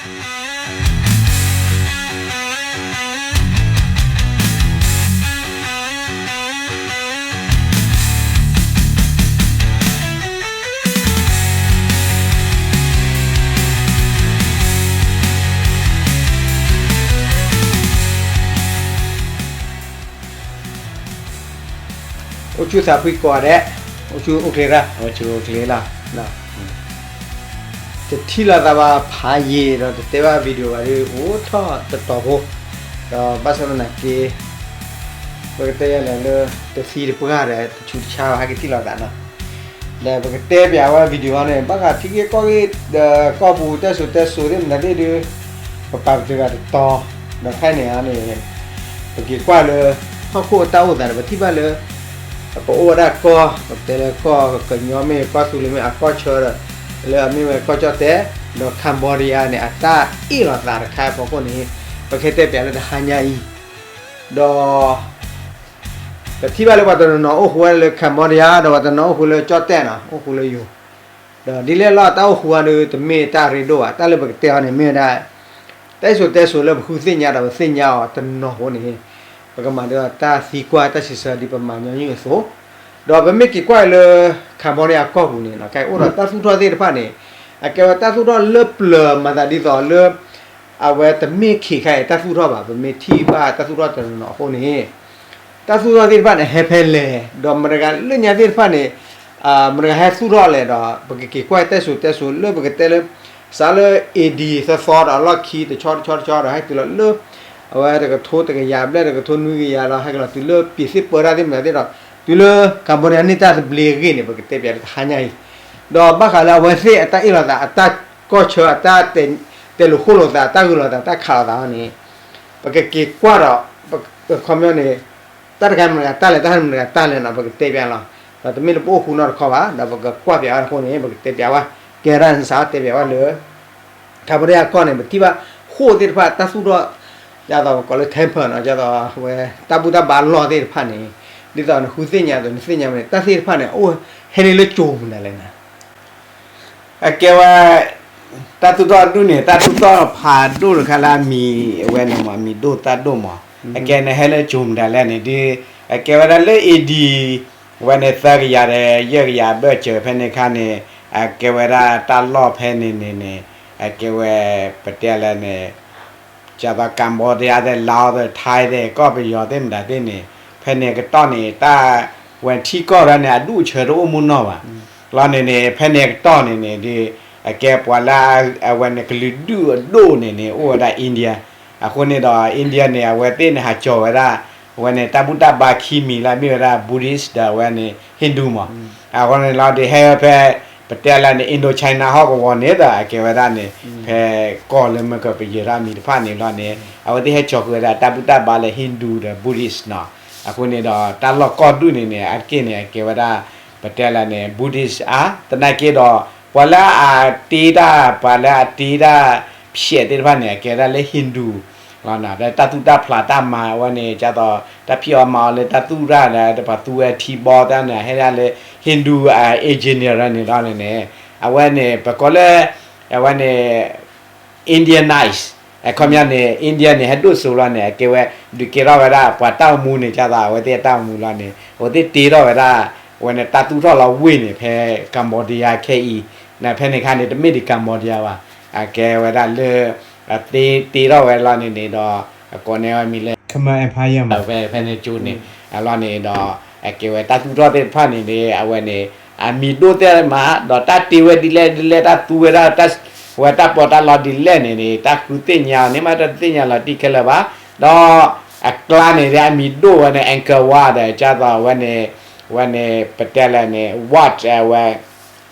အိၣ်ဆူၣ်သးဖှံကိးဂၤဒဲး, အိၣ်ဆူၣ်အိၣ်ချ့ရၣ်, အိၣ်ဆူၣ်အိၣ်ချ့လီၤ. တထံၣ်လိာ်သးဘၣ်ဖးယံာ်ဒီး တတဲဘၣ် video ဘၣ်ဒီး အိၣ်ထီၣ်တတီၤဖိ, ဒီးဘၣ်ဆၣ်သနာ်က့ ပကတဲယဲလဲၣ်လၢ တသံတပှၢ်ဒီး တဆူးတဆါဘၣ် ဟဲက့ၤထံၣ်လိာ်သးနီၤ. ဒီးပကတဲပၠးဝဲ video အံၤန့ၣ် ဘၣ်ဃးထံဂ့ၢ်ကီၢ်ဂ့ၢ် ဒီးကီၢ်ပူၤတဲစိၤတဲစိၤသ့ၣ်မနုၤသ့ၣ်ဒုး ပပာ်ပတုာ်ဂၤတတီၤ, ဒီးခဲအံၤန့ၣ်န့ၣ် ပက့ၤကွၢ်လၢ ဟီၣ်ခိၣ်အတၢ်အိၣ်သးဒီး ပထံၣ်ဘၣ်လၢ ပအိၣ်ဝဲဒၣ်ကီၢ် ပကတဲလၢကီၢ်ကညီမ့ၢ် ကီၢ်သူလ့ၤမ့ၢ် အကီၢ်ဆၢဒီး လၢအမ့ၢ်ဝဲကီၢ်ကၠီၣ်တဲၣ်, ဒီး Cambodia န့ၣ် အတၢ်အ့ၣ်လိာ်သးတခါအဖီခိၣ်န့ၣ် ပကဟဲတဲပၠးလၢတဟါညါအံၤ, ဒီး ပထံၣ်ဘၣ်လၢပှၤတနီၤနီၤအိၣ်ဃူဝဲလၢ Cambodia ဒီးပှၤတနီၤအိၣ်ဃူလၢကၠီၣ်တဲၣ်နီၤ အိၣ်ဃူလၢယိၤ, ဒီးဒ်လဲၣ်လီၤ တၢ်အိၣ်ဃူအံၤဒီး တမ့ၢ်တၢ်ရ့ဒိၣ်ဘၣ်. တၢ်လၢပကတဲအီၤန့ၣ် မ့ၢ်ဝဲဒၣ် တၢ်တဲစိၤတဲစိၤလၢပဃုသ့ၣ်ညါဒီးပသ့ၣ်ညါအီၤတနီၤဖိန့ၣ် ပကမၤဒ်သိးတၢ်သံကွၢ်တၢ်စံးဆၢဒ်ပမၤညီနုၢ်အသိး, ဒီးပမ့ၢ်က့ၤကွၢ်လၢ Cambodia အကီၢ်ပူၤန့ၣ် ကအိၣ်ဒီးတၢ်သူၣ်ထီၣ်သ့ၣ်တဖၣ်န့ၣ် အကဲဝဲတၢ်သူၣ်ထီၣ်လၢပျၢၤမၤသးဒ်သိးလၢ အဝဲတမ့ၢ်ခံခါအံၤတၢ်သူၣ်ထီၣ်ဘၣ်. ပမ့ၢ်ထံၣ်ဘၣ်တၢ်သူၣ်ထီၣ်တနီၤနီၤအဃိန့ၣ် တၢ်သူၣ်ထီၣ်သ့ၣ်တဖၣ်န့ၣ် ဟဲဖဲလဲၣ်, ဒီးမတၤတဂၤလၢညါသ့ၣ်တဖၣ်န့ၣ် မတၤတဂၤဟဲသူၣ်ထီၣ်လဲၣ်ဒီး ပကက့ၤကွၢ်တၢ်တဲစိၤတဲစိၤလၢပကတဲလၢ စးလၢ A D သီသီဒီးအလီၢ်ခံတဆီတဆီတဆီဒီး ဟဲတုၤလီၤလၢ အဝဲတကထိတကယၤဘျဲၣ် တကထိနွံကယၤဒီး ဟဲက့ၤလီၤတုၤလၢ ပျံၤသ့ၣ်ပၢတၢ်သ့ၣ်မတၤသ့ၣ်ဒီး တုၤလၢ Cambodia န့ၢ်တၢ်သဘျ့အဂ့ၢ်န့ၣ် ပကတဲပၠးလၢတဟါညါအံၤ, ဒီးဘၣ်ဃးလၢအဝဲသ့ၣ်အတၢ်အ့ၣ်လိာ်သး အတၢ်ကီၢ်ဆၢ အတၢ်တဲလိာ်ဃိလိာ်သး တၢ်ဂုာ်လိာ်သး တၢ်ခးလိာ်သးန့ၣ် ပကက့ၤကွၢ်ဒီး ခီပညီန့ၣ် တၢ်တခါမတၤတဂၤတၢ်လဲၣ် တၢ်တခါမတၤတဂၤတၢ်လဲၣ်နီၤ ပကတဲပၠးလီၤ. ဒီးတမ့ၢ်လၢပအိၣ်ဃူနီတခီဘၣ် ဒီးပကကွၢ်ပၠးဝဲအဃိန့ၣ် ပကတဲပၠးဝဲ ကဲဒၣ်နစးတဲပၠးဝဲလၢ Cambodia အကီၢ်န့ၣ် ပထံၣ်ဘၣ်ဃိာ်သ့ၣ်တဖၣ်တၢ်သူၣ်ထီၣ် ဒ်သိးပကိးလၢ temple နီၤ ဒ်သိးအဝဲ တၢ်ဘူၣ်တၢ်ဘါလီၢ်သ့ၣ်တဖၣ်န့ၣ် ဒ်သိးနဃုသ့ၣ်ညါအသိး နသ့ၣ်ညါမ့ၢ်န့ၣ် တၢ်သ့ၣ်တဖၣ်န့ၣ် အိၣ်ဟဲန့ၢ်လၢကၠိမနုၤလဲၣ်န့ၣ် အကဲဝဲ တၢ်သူၣ်ထီၣ်ဒူၣ်န့ၣ် တၢ်သူၣ်ထီၣ်ဖးဒိၣ်တခါလၢအမံၤအဝဲန့ၣ်မး မံၤဒိၣ်သၣ်ဒိၣ်မး အကဲန့ၣ်ဟဲလၢကၠိမနုၤလဲၣ်န့ၣ် ဒ်အကဲဝဲဒၣ်လၢ A D ဝဲန့ၣ် သၢကယၤဒီးယဲၢ်ကယၤအဘၢၣ်စၢၤဖဲန့ၣ်အခါန့ၣ် အကဲဝဲဒၣ်တၢ်လီၢ်ဖဲန့ၣ်န့ၣ်န့ၣ် အကဲဝဲ ပတဲလဲၣ်န့ၣ် ဒ်သိး Cambodia သ့ၣ် Laos သ့ၣ် Thai သ့ၣ် ကီၢ်ပယီၤသ့ၣ်မတၤသ့ၣ်န့ၣ် ဖဲန့ၣ်အကတီၢ်န့ၣ် တၢ်ဝဲထံကီၢ်ဒၣ်န့ၣ် အဒူၣ်အဆၢတအိၣ်မူနီၢ်ဘၣ်. လီၤန့ၣ်န့ၣ် ဖဲန့ၣ်အကတီၢ်န့ၣ်န့ၣ် ဒ်အကဲပှၤလၢ အဝဲန့ၣ်ကလုာ်ဒူၣ်အဒိၣ်န့ၣ်န့ၣ် အိၣ်ဝဲဒၣ် India အဃိန့ၣ်ဒီး India န့ၣ် အဝဲသ့ၣ်န့ၣ် ဟးကၠီၤဝဲဒၣ် အဝဲန့ၣ် တၢ်ဘူၣ်တၢ်ဘါခံမံၤလၢအမ့ၢ်ဝဲဒၣ် Buddhist ဒီးအဝဲန့ၣ် Hindu မး. အဃိန့ၣ်လီၤ ဒ်ဟဲဖဲ ပတဲလၢန့ၣ် Indochina ဟီၣ်ကဝီၤန့ၣ်ဒီး အကဲဝဲဒၣ်န့ၣ် ဖဲကီၢ်လၢမ့ၢ်ကပယဲၤထီၣ်အမံၤတဖၣ်န့ၣ်လီၤန့ၣ် အဝဲသ့ၣ်ဟဲကၠီၤဃုာ်ဝဲဒၣ်တၢ်ဘူၣ်တၢ်ဘါလၢ Hindu ဒီး Buddhist နီၤ. အဃိန့ၣ်ဒီး တၢ်လီၢ်ကီၢ်ဒူၣ်န့ၣ်န့ၣ် အါတက့ၢ်န့ၣ် အကဲဝဲဒၣ် ပတဲလၢန့ၣ် Buddhist အါ သနာ်က့ဒီး ပှၤလၢအတ့တၢ် ပှၤလၢအတ့တၢ် ဖျဲးသ့ၣ်တဖၣ်န့ၣ် အကဲဝဲဒၣ်လၢ Hindu လီၤန့ၣ် ဒီးတၢ်သူၣ်တၢ်ဖျးတၢ်မၤအဝဲန့ၣ် ဒ်သိး တၢ်ဖံးအီၣ်မၤအီၣ်လၢတၢ်သူၣ်တၢ်ဒီး ပှၤသူဝဲထံဘီတၢ်န့ၣ် ဟဲဒၣ်လၢ Hindu engineer န့ၣ်လီၤန့ၣ်န့ၣ် အဝဲန့ၣ် ပကိးလၢ အဝဲန့ၣ် Indianize အခီပညီန့ၣ် India န့ၣ် ဟဲဒိၣ်စိလီၤန့ၣ် အကဲဝဲ ဒုးကဲထီၣ်ဝဲဒၣ် ပှၤတၢ်အိၣ်မူန့ၣ် ဒ်သိး အဝဲသ့ၣ်အတၢ်အိၣ်မူလီၤန့ၣ် အဝဲသ့ၣ်တ့ထီၣ်ဝဲဒၣ် အဝဲန့ၣ် တၢ်သူၣ်ထီၣ်လီၤဝ့ၢ်န့ၣ် ဖဲ Cambodia ခဲအံၤ န့ၣ် ဖဲန့ၣ်အခါန့ၣ် တမ့ၢ်ဒံး Cambodia ဘၣ် အကဲဝဲဒၣ်လၢ အတ့ တ့ထီၣ်ဝဲလီၤန့ၣ်န့ၣ်ဒီး အကိးန့ၢ်ဝဲမံၤလၢ Khmer Empire မး ဖဲ ဖဲန့ၣ်ကၠိန့ၣ် အလီၢ်န့ၣ်ဒီး အကဲဝဲတၢ်သူၣ်ထီၣ်သ့ၣ်တဖၣ်န့ၣ်န့ၣ် အဝဲန့ၣ် အမံၤဒိၣ်သ့ၣ်မး ဒီးတၢ်တ့ဝဲဒ်လဲၣ်ဒ်လဲၣ် တၢ်သူဝဲဒၣ် တၢ်ဝဲတၢ်ပီးတၢ်လီဒ်လဲၣ်န့ၣ်န့ၣ် တၢ်ဃုသ့ၣ်ညါအီၤန့ၣ်မး တၢ်တသ့ၣ်ညါလီၤတံၢ်ခဲလၢာ်ဘၣ် ဒီး အကျါန့ၣ် အမံၤဒိၣ်ဝဲန့ၣ် Angkor Wat ဒီး ဒ်သိး အဝဲန့ၣ် အဝဲန့ၣ် ပတဲလဲၣ်န့ၣ် Wat အဝဲ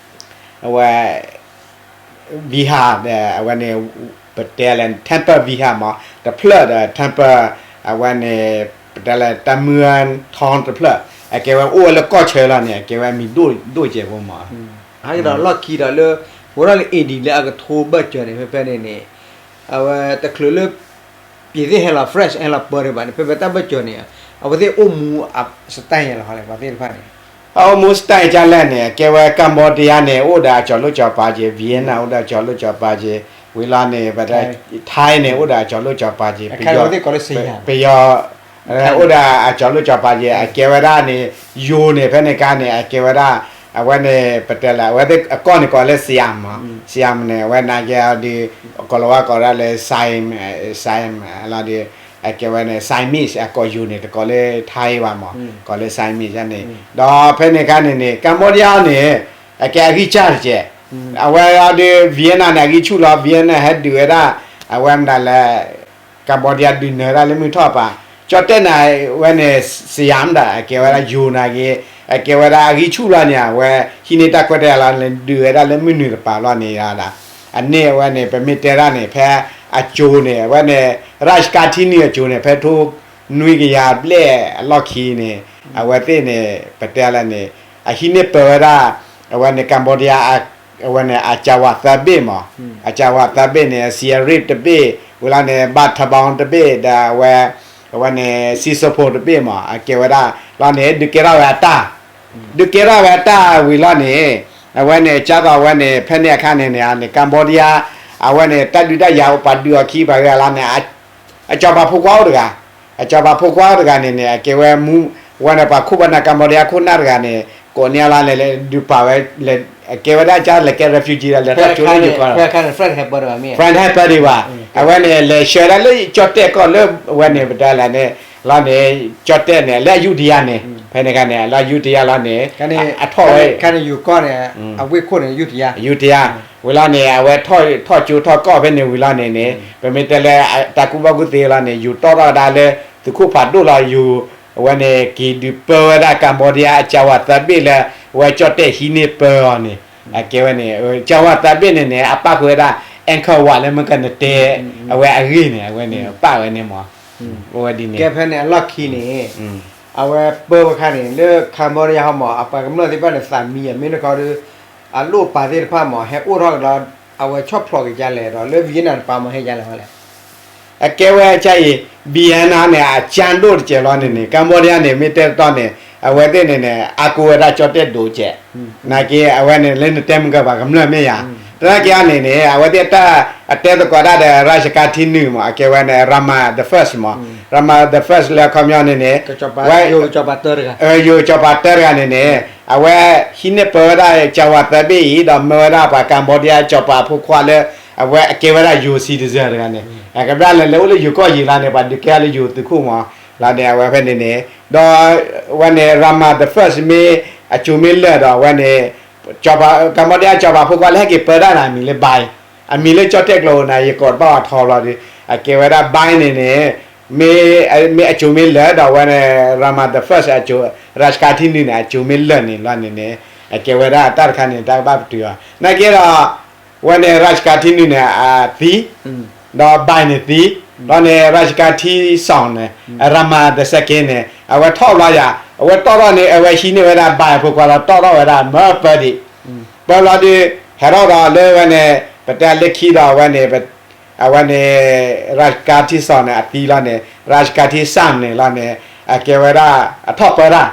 အဝဲ Vihar ဒီး အဝဲန့ၣ် ပတဲလဲၣ် Temple Vihar မး တဖျၢၣ်ဒီး Temple အဝဲန့ၣ် ပတဲလဲၣ် Tamuan Town တဖျၢၣ် အကဲဝဲအိၣ်ဝဲလၢကီၢ်ဆၢလီၤန့ၣ် အကဲဝဲမံၤဒိၣ်ဒိၣ်စဲးဖိမး ဟဲကဒီးလီၢ်ခံဒီးလၢ အိၣ်ဒၣ်လၢ A D လၢအကထိဘၢၣ်စၢၤန့ၣ် ဖဲဖဲန့ၣ်န့ၣ် အဝဲတချုးလၢ ပျံၤသ့ၣ်ဟဲလီၤ French ဟဲလီၤပၢတ့ၢ်ဘၣ်န့ၣ် ဖဲဖဲတၢ်ဘၢၣ်စၢၤန့ၣ် အဝဲသ့ၣ်အိၣ်မူ style လဲၣ် ပှၤသ့ၣ်တဖၣ်န့ၣ် အအိၣ်မူ style ဒ်လဲၣ်န့ၣ် အကဲဝဲ Cambodia န့ၣ် အိၣ်ဒီးအကၠီၤလိၣ်ကၠီၤပၤက့ၤ Vietnam အိၣ်ဒီးအကၠီၤလိၣ်ကၠီၤပၤက့ၤ ဝံၤလီၤန့ၣ် ပတဲ Thai န့ၣ် အိၣ်ဒီးအကၠီၤလိၣ်ကၠီၤပၤက့ၤ ပယီၤ အိၣ်ဒီးအကၠီၤလိၣ်ကၠီၤပၤက့ၤ အကဲဝဲဒၣ်န့ၣ် ယိၤန့ၣ် ဖဲန့ၣ်အခါန့ၣ် အကဲဝဲဒၣ် အဝဲန့ၣ် ပတဲလၢ အဝဲသ့ၣ်အကီၢ်န့ၣ် ကိးလၢ Siam မး Siam န့ၣ် အဝဲနာ်က့ၤအီၤဒီး ကိၤလၤဝါကိးဒၣ်လၢ Siam Siam လီၤဒီး အကဲဝဲန့ၣ် Siamese အကိးယိၤန့ၣ် တကိးလၢ Thai ဘၣ်မး ကိးလၢ Siamese န့ၣ် ဒီးဖဲန့ၣ်အခါန့ၣ်န့ၣ် Cambodia န့ၣ် အကဲအဂံၢ်စၢ်တကဲး အဝဲအီၤဒီး Vietnam န့ၣ် အဂံၢ်ဆူၣ်လီၤ Vietnam ဟဲဒုးဝဲဒၣ် အဝဲမတၤလဲၣ် Cambodia ဒုးနၢၤဒၣ်လၢမုၢ်ထီၣ်ပၤ ကၠီၣ်တဲၣ်န့ၣ် ဝဲန့ၣ် Siam ဒၣ် အကဲဝဲဒၣ်ယိၤနာ်က့ၤ အကဲဝဲဒၣ်အဂံၢ်ဆူၣ်လီၤန့ၣ် အဝဲဟံးန့ၢ်တၢ်ခွဲးတၢ်ယာ်လီၤန့ၣ် ဒုးဝဲဒၣ်လၢမုၢ်နုာ်တပၤလီၤန့ၣ်ဒၣ် အန့ၣ်အဝဲန့ၣ် ပမ့ၢ်တဲဒၣ်န့ၣ် ဖဲအကၠိၤန့ၣ် အဝဲန့ၣ် ရၢၡ်ကါထံနုၣ်အကၠိၤန့ၣ် ဖဲထိနွံကယၤဘျဲၣ်အလီၢ်ခံန့ၣ် အဝဲသ့ၣ်န့ၣ် ပတဲလၢန့ၣ် အဟံးန့ၢ်ပၢဝဲဒၣ် အဝဲန့ၣ် Cambodia အဝဲန့ၣ် အကၠၤဝးသၢဘ့ၣ်မး အကၠၤဝးသၢဘ့ၣ်န့ၣ် Siem Reap တဘ့ၣ် ဝံၤလီၤန့ၣ် Battambang တဘ့ၣ် ဒီးအဝဲ အဝဲန့ၣ် Sisopo တဘ့ၣ်မး အကဲဝဲဒၣ် လီၤန့ၣ် ဒုးကဲထီၣ်ဝဲအတၢ် ဒုးကဲထီၣ်ဝဲအတၢ်ဝံၤလီၤန့ၣ် အဝဲန့ၣ် ကၢ်သိးအဝဲန့ၣ် ဖဲန့ၣ်အခါန့ၣ်န့ၣ် Cambodia အဝဲန့ၣ် တၢ်ဒုးတၢ်ယၤအိၣ်ပှၤဒုးအီၤခံပှၤဂၤလီၤန့ၣ် အကၠီၤပၤဖိခွါအိၣ်တဂၤ အကၠီၤပၤဖိခွါအိၣ်တဂၤန့ၣ်န့ၣ် အကဲဝဲမူ ဝဲန့ၣ်ပှၤခိၣ်ပနၢ် Cambodia ခိၣ်နၢ်တဂၤန့ၣ် ကိးန့ၢ်အီၤလီၤန့ၣ် လဲၤဒုးပာ်ဝဲ အကဲဝဲဒၣ်ကၢ်လဲၤကဲ refugee လီၤ လဲၤထီၣ်ကၠိလၢယိၤကီၢ် France ဟဲပၢဒံးဘၣ် အဝဲန့ၣ် လဲၤဆှၢဒၣ်လၢကၠီၣ်တဲၣ်ကီၢ်လၢ အဝဲန့ၣ် ပတဲလဲၣ်န့ၣ် လီၤန့ၣ် ကၠီၣ်တဲၣ်န့ၣ် လၢအယူးတယါန့ၣ် ဖဲန့ၣ်အခါန့ၣ် လၢအယူးတယါလီၤန့ၣ် အထီၣ်ဝဲ ယူးတယါ ဝံၤလီၤန့ၣ် အဝဲထီၣ်ကၠိထီၣ်ကီၢ်ဖဲန့ၣ်ဝံၤလီၤန့ၣ်န့ၣ် ပမ့ၢ်တဲလၢ တၢ်ကူၣ်ဘၣ်ကူၣ်သ့လီၤန့ၣ် ယူၤတီၣ်ထီၣ်ဝဲဒၣ်လၢ သုးခိၣ်ဖးဒိၣ်လီၤယူၤ အဝဲန့ၣ် က့ၤဒုးပၢဝဲဒၣ် Cambodia အကၠၤဝးသၢဘ့ၣ်လၢ အဝဲကၠီၣ်တဲၣ်ဟံးန့ၢ်ပၢအီၤန့ၣ် အကဲဝဲန့ၣ် ကၠၤဝးသၢဘ့ၣ်န့ၣ်န့ၣ် အပၣ်ဃုာ်ဝဲဒၣ် Angkor Wat လၢမ့ၢ်ကနတဲ အဝဲအဂ့ၢ်န့ၣ် အဝဲန့ၣ် ပၣ်ဝဲန့ၣ်မး အိၣ်ဝဲဒ်န့ၣ် ကဲဖဲန့ၣ်အလီၢ်ခံန့ၣ် အဝဲပၢဝဲခါန့ၣ် လၢ Cambodia ဟီမး အပှၤကမျၢၢ်သ့ၣ်တဖၣ်န့ၣ် သးမံယၤ မ့ၢ်တခီဒီး အလိၣ်ပာ်သ့ၣ်တဖၣ်မး ဟဲအိၣ်ထီၣ်ကဒီး အဝဲဆီၣ်ဖျိးက့ၤကလဲၣ်ဒီး လၢ Vietnam တပၤမး ဟဲကလဲၣ်ဝဲလဲၣ် အကဲဝဲကၢ်အံၤ Vietnam န့ၣ် အကၠါဒိၣ်တကဲးလီၤန့ၣ်န့ၣ် Cambodia န့ၣ် မ့ၢ်တဲတတီၢ်န့ၣ် အဝဲသ့ၣ်န့ၣ်န့ၣ် အါကိးဝဲဒၣ်ကၠီၣ်တဲၣ်ဒိၣ်ကဲး နာ်က့ အဝဲန့ၣ် လၢနတဲမုၢ်ကၢၢ်ပှၤကမျၢၢ်မ့ၢ်ယၤ သနာ်က့အန့ၣ်န့ၣ် အဝဲသ့ၣ်တၢ် အတဲသကိးဒၣ်ဒီး ရၢၡ်ကါထံနုၣ်မး အကဲဝဲန့ၣ် Rama the First မး Rama the First လၢအခီပညီန့ၣ်န့ၣ် ဝဲ ယိၤကၠီၤပၤတၢတဂၤန့ၣ်န့ၣ် အဝဲဟံးန့ၢ်ပၢဝဲဒၣ်ကၠၤဝးသၢဘ့ၣ်အံၤ ဒီးမၢဝဲဒၣ်ပှၤ Cambodia ကၠီၤပၤဖိခွါလၢ အဝဲအကဲဝဲဒၣ်ယိၤ citizen တဂၤန့ၣ် ကဘျၣ်လၢလဲၤအိၣ်လၢယိၤကီၢ်ယံၤလီၤန့ၣ် ပှၤဒုးကဲလၢယိၤသုးခိၣ်မး လီၤန့ၣ် အဝဲဖဲန့ၣ်န့ၣ် ဒီး ဝဲန့ၣ် Rama the First မ့ၢ်အစိၤမ့ၢ်လၢာ်ဒီး အဝဲန့ၣ် Cambodia ကၠီၤပၤဖိခွါလၢဟဲက့ၤပၢတၢ်န့ၣ် အမံၤလၢ Bai အမံၤလၢကၠီၣ်တဲၣ်ကျိၤန့ၣ် ယကိးတဘၣ်အထီဘၣ်ဒီး အကဲဝဲဒၣ် Bai န့ၣ်န့ၣ် မ့ၢ်အစိၤမ့ၢ်လၢာ်ဒီး အဝဲန့ၣ် Rama the First အစိၤ ရၢၡ်ကါထံနုၣ်န့ၣ် အစိၤမ့ၢ်လၢာ်န့ၣ်လီၤန့ၣ်န့ၣ် အကဲဝဲဒၣ်တၢ်တခါန့ၣ် တၢ်ကဘၣ်ပတုာ်အီၤ နာ်က့ဒီး ဝဲန့ၣ် ရၢၡ်ကါထံနုၣ်န့ၣ် အသံ ဒီး Bai န့ၣ်သံ ဒီးန့ၣ် ရၢၡ်ကါထံစီၣ်န့ၣ် Rama the Second န့ၣ် အဝဲထီၣ်ဘျီယၤ အဝဲတီၣ်ထီၣ်န့ၣ် အဝဲဟံးန့ၢ်ဝဲဒၣ် Bai အဖိခွါလီၤ တီၣ်ထီၣ်ဝဲဒၣ် မၢပၢဒံး ပၢဘျီဒီး ဟဲထီၣ်ဒီးလၢဝဲန့ၣ် ပတဲလၢခံဒီးဝဲန့ၣ် အဝဲန့ၣ် ရၢၡ်ကါထံစီၣ်န့ၣ် အသံလီၤန့ၣ် ရၢၡ်ကါထံစၣ်န့ၣ်လီၤန့ၣ် အကဲဝဲဒၣ် အထီၣ်ပၢတၢ်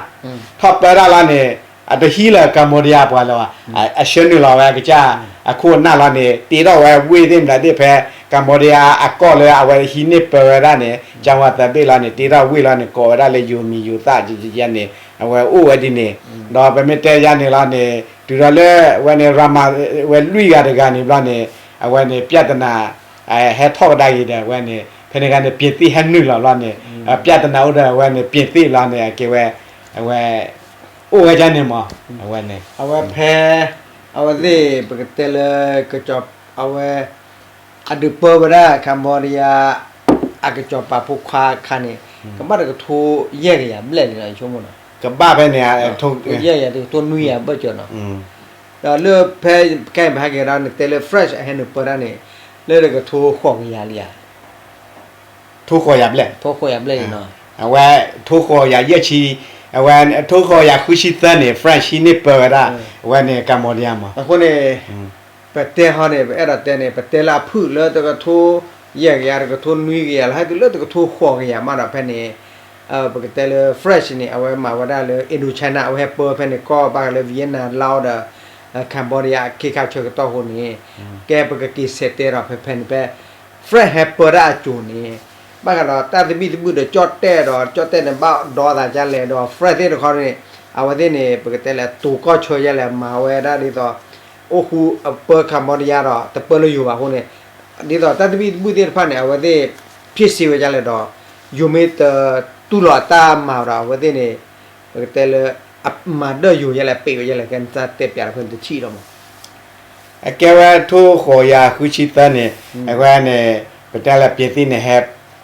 ထီၣ်ပၢတၢ်လီၤန့ၣ် အတဟံးလၢ Cambodia ပှၤလၢၤဘၣ် အဆှၢနုာ်လီၤဝဲအကစၢ် အခိၣ်အနၢ်လီၤန့ၣ် တ့ထီၣ်ဝဲဝ့ၢ်သ့ၣ်မတၤသ့ၣ်ဖဲ Cambodia အကီၢ်လၢအဝဲဟံးန့ၢ်ပၢဝဲဒၣ်န့ၣ် ကၠၤဝးသၢဘ့ၣ်လီၤန့ၣ် တ့ထီၣ်ဝ့ၢ်လီၤန့ၣ် ကိးဝဲဒၣ်လၢယိၤမံၤယိၤသၣ်ယန့ၣ် အဝဲအိၣ်ဝဲဒ်န့ၣ် ဒီးပမ့ၢ်တဲယၤန့ၣ်လီၤန့ၣ် တုၤဒီးလၢဝဲန့ၣ် Rama ဝဲလွံၢ်ဂၤတဂၤန့ၣ်ဘျီန့ၣ် အဝဲန့ၣ် ပြဿနာ ဟဲထီၣ်ကဒါက့ၤဒီး အဝဲန့ၣ် ဖဲန့ၣ်အခါန့ၣ် ပြင်သစ် ဟဲနုာ်လီၤဘျီန့ၣ် ပြဿနာအိၣ်ဒီး အဝဲန့ၣ် ပြင်သစ် လီၤန့ၣ် အကဲဝဲ အဝဲ အိၣ်ဝဲဒ်န့ၣ်မး အဝဲန့ၣ် အဝဲဖဲ အဝဲသ့ၣ် ပကတဲလၢ အဝဲ အဒုးပၢဝဲဒၣ် Cambodia အကစီၤပၤဖိခွါအခါန့ၣ် ကဘၣ်တကထိယဲၢ်ကယၤဘျဲၣ်န့ၣ်လီၤ ယဆိကမိၣ်နီၤ ကဘၣ်ဖဲန့ၣ် ယဲၢ်ကယၤတကထိနွံကယၤဘၣ်ကၠီနီၤ ဒီးလၢဖဲ ခဲအံၤပဟဲက့ၤဒီး နတဲလၢ French အဟဲနုာ်ပၢတၢ်န့ၣ် လၢတကထိဃိးကယၤလံဧါ ထိဃိးယၤဘျဲၣ် ထိဃိးယၤဘျဲၣ်န့ၣ်နီၤ အဝဲ ထိဃိးယၤယဲၢ်ဆံ အဝဲ ထိဃိးယၤဃုဆံသၢန့ၣ် French ဟံးန့ၢ်ပၢဝဲဒၣ် အဝဲန့ၣ် Cambodia မး အဃိန့ၣ် ပတဲဟီန့ၣ် ပအဲၣ်ဒိးတဲန့ၣ် ပတဲလၢအဖုၣ်လၢတကထိယဲၢ်ကယၤ တကထိနွံကယၤလီၤ ဟဲတုၤလၢတကထိဃိးကယၤမးဒီးဖဲန့ၣ် ပကတဲလၢ French န့ၣ် အဝဲမၤဝဲဒၣ်လၢ Indochina အဝဲဟဲပၢဖဲန့ၣ် ကီၢ်ဘၣ်ဃးလၢ Vietnam လီၤဒီး Cambodia အခ့ခါဆၢကတီၢ်အဃိန့ၣ် ကဲပကက့ၤဆဲးတဲဒီးဖဲဖဲန့ၣ်ဖဲ France ဟဲပၢတၢ်အစိၤန့ၣ် ဘၣ်ဃးဒီးတၢ်သဘံၣ်သဘုၣ်ဒီးကၠီၣ်တဲၣ်ဒီး ကၠီၣ်တဲၣ်န့ၣ် ဘၣ်ဒီသးဒ်လဲၣ်ဒီး France သ့ၣ်တခီန့ၣ် အဝဲသ့ၣ်န့ၣ် ပကတဲလၢ တိၤကီၢ်ဆၢဒ်လဲၣ် မၤဝဲဒၣ်ဒ်သိး အိၣ်ဃူအပၢ Cambodia ဒီး တပၢလၢယိၤဘၣ်အဃိန့ၣ် ဒ်သိးတၢ်သဘံၣ်သဘုၣ်သ့ၣ်တဖၣ်န့ၣ် အဝဲသ့ၣ် ဖ့ၣ်စ့ဝဲဒ်လဲၣ်ဒီး ယိၤမ့ၢ်တတူၢ်လိာ်အတၢ်မၤဒီး အဝဲသ့ၣ်န့ၣ် ပကတဲလၢ အမၤဒၢၣ်ယိၤဒ်လဲၣ် ပ့းဝဲဒ်လဲၣ် ကဲနတၢ်တဲပျးဒီးဖဲနတထံၣ်ဒီးမး အကဲဝဲထိၣ်ဃိးယၤဃုဆံသၢန့ၣ် အဝဲန့ၣ် ပတဲလၢ ပြင်သစ်န့ၣ်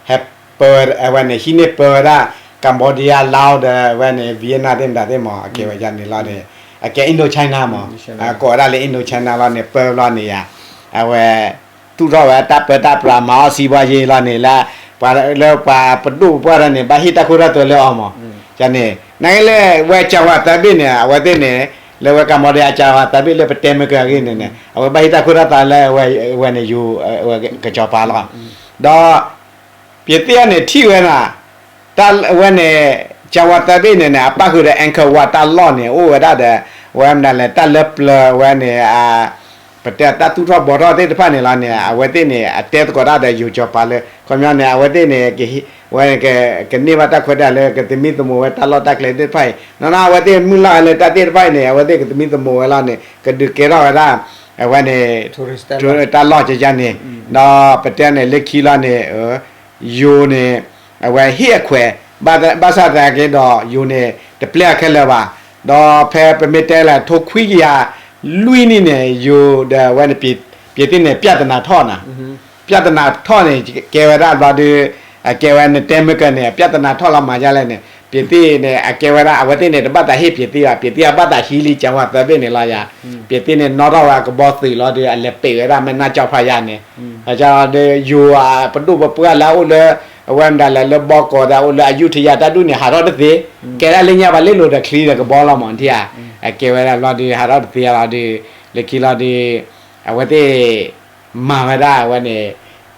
ဟဲ ဟဲပၢဝဲ အဝဲန့ၣ် ဟံးန့ၢ်ပၢဝဲဒၣ် Cambodia, Laos ဒီး အဝဲန့ၣ် Vietnam သ့ၣ်မတၤသ့ၣ်မး အကဲဝဲဒ်န့ၣ်လီၤန့ၣ် အကဲ Indochina မး ကိးဝဲဒၣ်လၢ Indochina လီၤန့ၣ် ပၢဘျီန့ၣ်ယၤ အဝဲ သူၣ်ထီၣ်ဝဲတၢ်ပၢတၢ်ပြးမၤအီၣ်စံးဘှါယ့လီၤန့ၣ်လၢ ပှၤလၢပှၤပဒိၣ်ပပှၢ်ထီၣ်န့ၣ် ဘၣ်ဟ့ၣ်တၢ်ခိတၢ်သွဲလၢအီၤမး န့ၣ် နာ်က့လၢဝဲကၠၤဝၤသၢဘ့ၣ်န့ၣ် အဝဲသ့ၣ်န့ၣ် လၢဝဲ Cambodia ကၠၤဝၤသၢဘ့ၣ်လၢပတဲမ့ၢ်ကဂ့ၢ်န့ၣ်န့ၣ် အဝဲဘၣ်ဟ့ၣ်တၢ်ခိတၢ်သွဲလၢအဝဲန့ၣ် ယိၤ ကစီၤပၤလီၤ ဒီး ပြင်သစ်န့ၣ်ထံၣ်ဝဲဒၣ် တၢ်ဝဲန့ၣ် ကၠၤဝၤသၢဘ့ၣ်န့ၣ်န့ၣ် အပၣ်ဃုာ်ဒီး Angkor Wat တၢ်လီၢ်န့ၣ် အိၣ်ဝဲဒၣ်ဒီး ဝဲမနုၤလဲၣ် တၢ်လၢပျၢၤဝဲန့ၣ် ပတဲတၢ်သူၣ်ထီၣ်ဘှီထီၣ်သ့ၣ်တဖၣ်န့ၣ်လီၤန့ၣ် အဝဲသ့ၣ်န့ၣ် အတဲသကိးတၢ်ဒီးယိၤကစီၤပၤလၢ ခီပညီန့ၣ် အဝဲသ့ၣ်န့ၣ် ဝဲ ကန့ၢ်ဘၣ်တၢ်ခွဲးတၢ်ယာ်လၢကသမံသမိးဝဲတၢ်လီၢ်တၢ်ကျဲသ့ၣ်တဖၣ်အံၤ နီၢ်နီၢ်အဝဲသ့ၣ်မုၢ်လၢ်လၢတၢ်သ့ၣ်တဖၣ်အံၤန့ၣ် အဝဲသ့ၣ်ကသမံသမိးဝဲလီၤန့ၣ် ကဒုးကဲထီၣ်ဝဲဒၣ် အဝဲန့ၣ် တၢ်လီၢ်ကယၤန့ၣ် ဒီးပတဲန့ၣ်လၢခံလီၤန့ၣ် ယိၤန့ၣ် အဝဲဟ့ၣ်အခွဲး ဘၣ်ဆၣ်သနာ်က့ဒီး ယိၤန့ၣ် တပျဲအခဲလၢာ်ဘၣ်. ဒီးဖဲပမ့ၢ်တဲလၢထိခွံကယၤလွံၢ်နံၣ်န့ၣ် ယိၤဒီးအဝဲန့ၣ် ပြင်သစ်န့ၣ် ပြဿနာထီၣ်နၤ, ပြဿနာထီၣ်န့ၣ် ကဲဝဲဒၣ်ဘျီဒီး အကဲဝဲနတဲမ့ၢ်ကန့ၣ် ပြဿနာထီၣ်လီၤမၤဒ်လဲၣ်န့ၣ် ပြင်သစ်န့ၣ် အကဲဝဲဒၣ် အဝဲသ့ၣ်န့ၣ် တဘၣ်သးဟ့ၣ် ပြင်သစ်ဘၣ်, ပြင်သစ်အဘၣ်သးဟံးလံ ကၠၤဝၤသၢဘ့ၣ်န့ၣ်လီၤယၤ. ပြင်သစ်န့ၣ် နီၣ်ထီၣ်ဝဲအကဘီသုးလီၤဒီး အလဲၤပံးဝဲဒၣ် မဲၢ်နၢ်ကၠီဖးယၤန့ၣ် ဒီးယိၤအပဒိၣ်ပပှၢ်လၢအအိၣ်လၢ အဝဲမတၤလဲၣ် လၢဘီကီးဒီး အအိၣ်လၢအယူထယၤတၢ်ဒူၣ်န့ၣ် ဟးထီၣ်တသ့, ကဲဒၣ်လၢညါပှၤလ့လိာ်ဒီးချံဒီးကဘီလီၤမး ထံၣ်ဧါ. အကဲဝဲဒၣ်လီၤဒီး ဟးထီၣ်တသ့လီၤဒီး လၢခံလီၤဒီး အဝဲသ့ၣ် မၤဝဲဒၣ်အဝဲန့ၣ်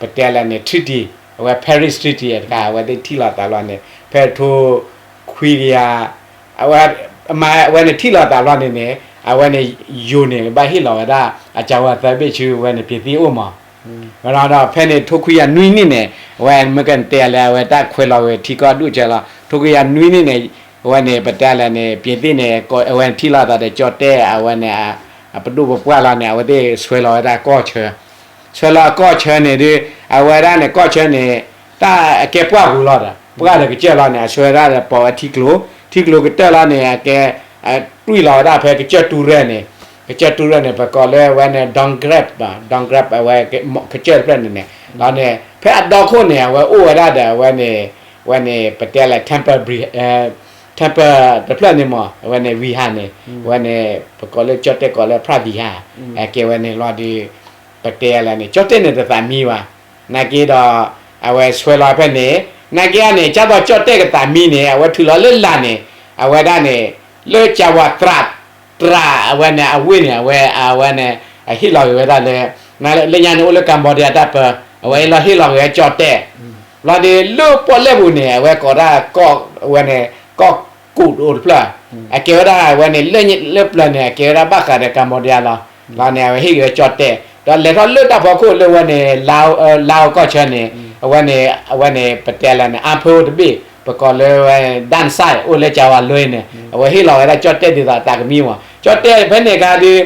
ပတဲလၢန့ၣ် treaty အဝဲ Paris Treaty တခါ အဝဲသ့ၣ်ထံၣ်လိာ်သးလီၤန့ၣ် ဖဲထိခွံကယၤ အဝဲ အဝဲန့ၣ်ထံၣ်လိာ်သးလီၤန့ၣ်န့ၣ် အဝဲန့ၣ် ယိၤန့ၣ် ဘၣ်ဟ့ၣ်လီၤဝဲဒၣ် အကၠၤဝၤသၢဘ့ၣ်ဆူအဝဲန့ၣ် ပြင်သစ်အိၣ်မး. ဝဲဒီးဖဲန့ၣ် ထိခွံကယၤနွံနံၣ်န့ၣ် အဝဲမ့ၢ်ကတဲလၢအဝဲတၢ်ခွဲးလီၤဝဲထံကီၢ်ဒူၣ်ကၢလီၤ ထိခွံကယၤနွံနံၣ်န့ၣ် အဝဲန့ၣ် ပတဲလၢန့ၣ် ပြင်သစ်န့ၣ် အဝဲထံၣ်လိာ်သးဒီးကၠီၣ်တဲၣ် အဝဲန့ၣ် အပဒိၣ်ပပှၢ်လီၤန့ၣ် အဝဲသ့ၣ်ဆွဲလီၤဝဲဒၣ်ကီၢ်ဆၢ ဆွဲလီၤအကီၢ်ဆၢန့ၣ်ဒီး အဝဲဒၣ်န့ၣ် ကီၢ်ဆၢန့ၣ် တၢ်အကဲပှၢ်ပူၤလီၤဒီး ပှၢ်ဒီးကစၢၢ်လီၤန့ၣ် အဆွဲဝဲဒၣ်ဒီးပိာ်ဝဲထံကျိ ထံကျိကတၢၢ်လီၤန့ၣ် အကဲ တွံၢ်လီၤဝဲဒၣ်ဖဲကစၢၢ်တူၢ်ရဲၣ်န့ၣ် ကစၢၢ်တူၢ်ရဲၣ်န့ၣ် ပကိးလၢအဝဲန့ၣ် Dom Grep ဘၣ် Dom Grep အဝဲ ကစၢၢ်တဖျၢၣ်န့ၣ်န့ၣ် လီၤန့ၣ် ဖဲအဒီခိၣ်န့ၣ် အဝဲအိၣ်ဝဲဒၣ်ဒီးအဝဲန့ၣ် အဝဲန့ၣ် ပတဲလၢ temple bri- temple တဖျၢၣ်န့ၣ်မး အဝဲန့ၣ် ဝံဟၤန့ၣ် အဝဲန့ၣ် ပကိးလၢကၠီၣ်တဲၣ်ကိးလၢ ဖရၣ်ဝံဟၤ အကဲဝဲန့ၣ်လီၤဒီး ပတဲလၢန့ၣ် ကၠီၣ်တဲၣ်န့ၣ်တသးမံဘၣ်. နာ်က့ဒီး အဝဲဆွဲလီၤဖဲန့ၣ် နာ်က့န့ၣ် ကၢ်သိးကၠီၣ်တဲၣ်ကသးမံန့ၣ် အဝဲထုးလီၤလၢလာ်န့ၣ် အဝဲဒၣ်န့ၣ် လၢကၠၤဝၤသရၣ် တြၤ အဝဲန့ၣ် အဝ့ၢ်န့ၣ် အဝဲ အဝဲန့ၣ် အဟ့ၣ်လီၤက့ၤဝဲဒၣ်လၢ လၢညါန့ၣ်အိၣ်လၢ Cambodia တၢ်ပၢ အဝဲလီၤဟ့ၣ်လီၤက့ၤဝဲကၠီၣ်တဲၣ် လီၤဒီးလၢပီၣ်လဲၣ်ပူၤန့ၣ် အဝဲကိးဒၣ်ကီၢ် အဝဲန့ၣ် ကီၢ်ကူးအိၣ်တဖျၢၣ် အကဲဝဲဒၣ်အဝဲန့ၣ် လၢပျၢၤန့ၣ် အကဲဝဲဒၣ်ဘၣ်ဃးဒီး Cambodia လီၤ. လီၤန့ၣ် အဝဲဟ့ၣ်က့ၤဝဲကၠီၣ်တဲၣ် ဒီးလဲၤထီၣ်လၢတၢ်ဖီခိၣ်လၢအဝဲန့ၣ် လါကီၢ်ဆၢန့ၣ် အဝဲန့ၣ် အဝဲန့ၣ် ပတဲလၢန့ၣ် အါဖၢတဘ့ၣ် ပကိးလၢဝဲ ဒၣ်စၢၣ် အိၣ်လၢကၠၤဝၤလွဲန့ၣ် အဝဲဟ့ၣ်လီၤဝဲဒၣ်ကၠီၣ်တဲၣ်ဒ်သိးအသးကမံမး ကၠီၣ်တဲၣ်ဖဲန့ၣ်အခါဒီး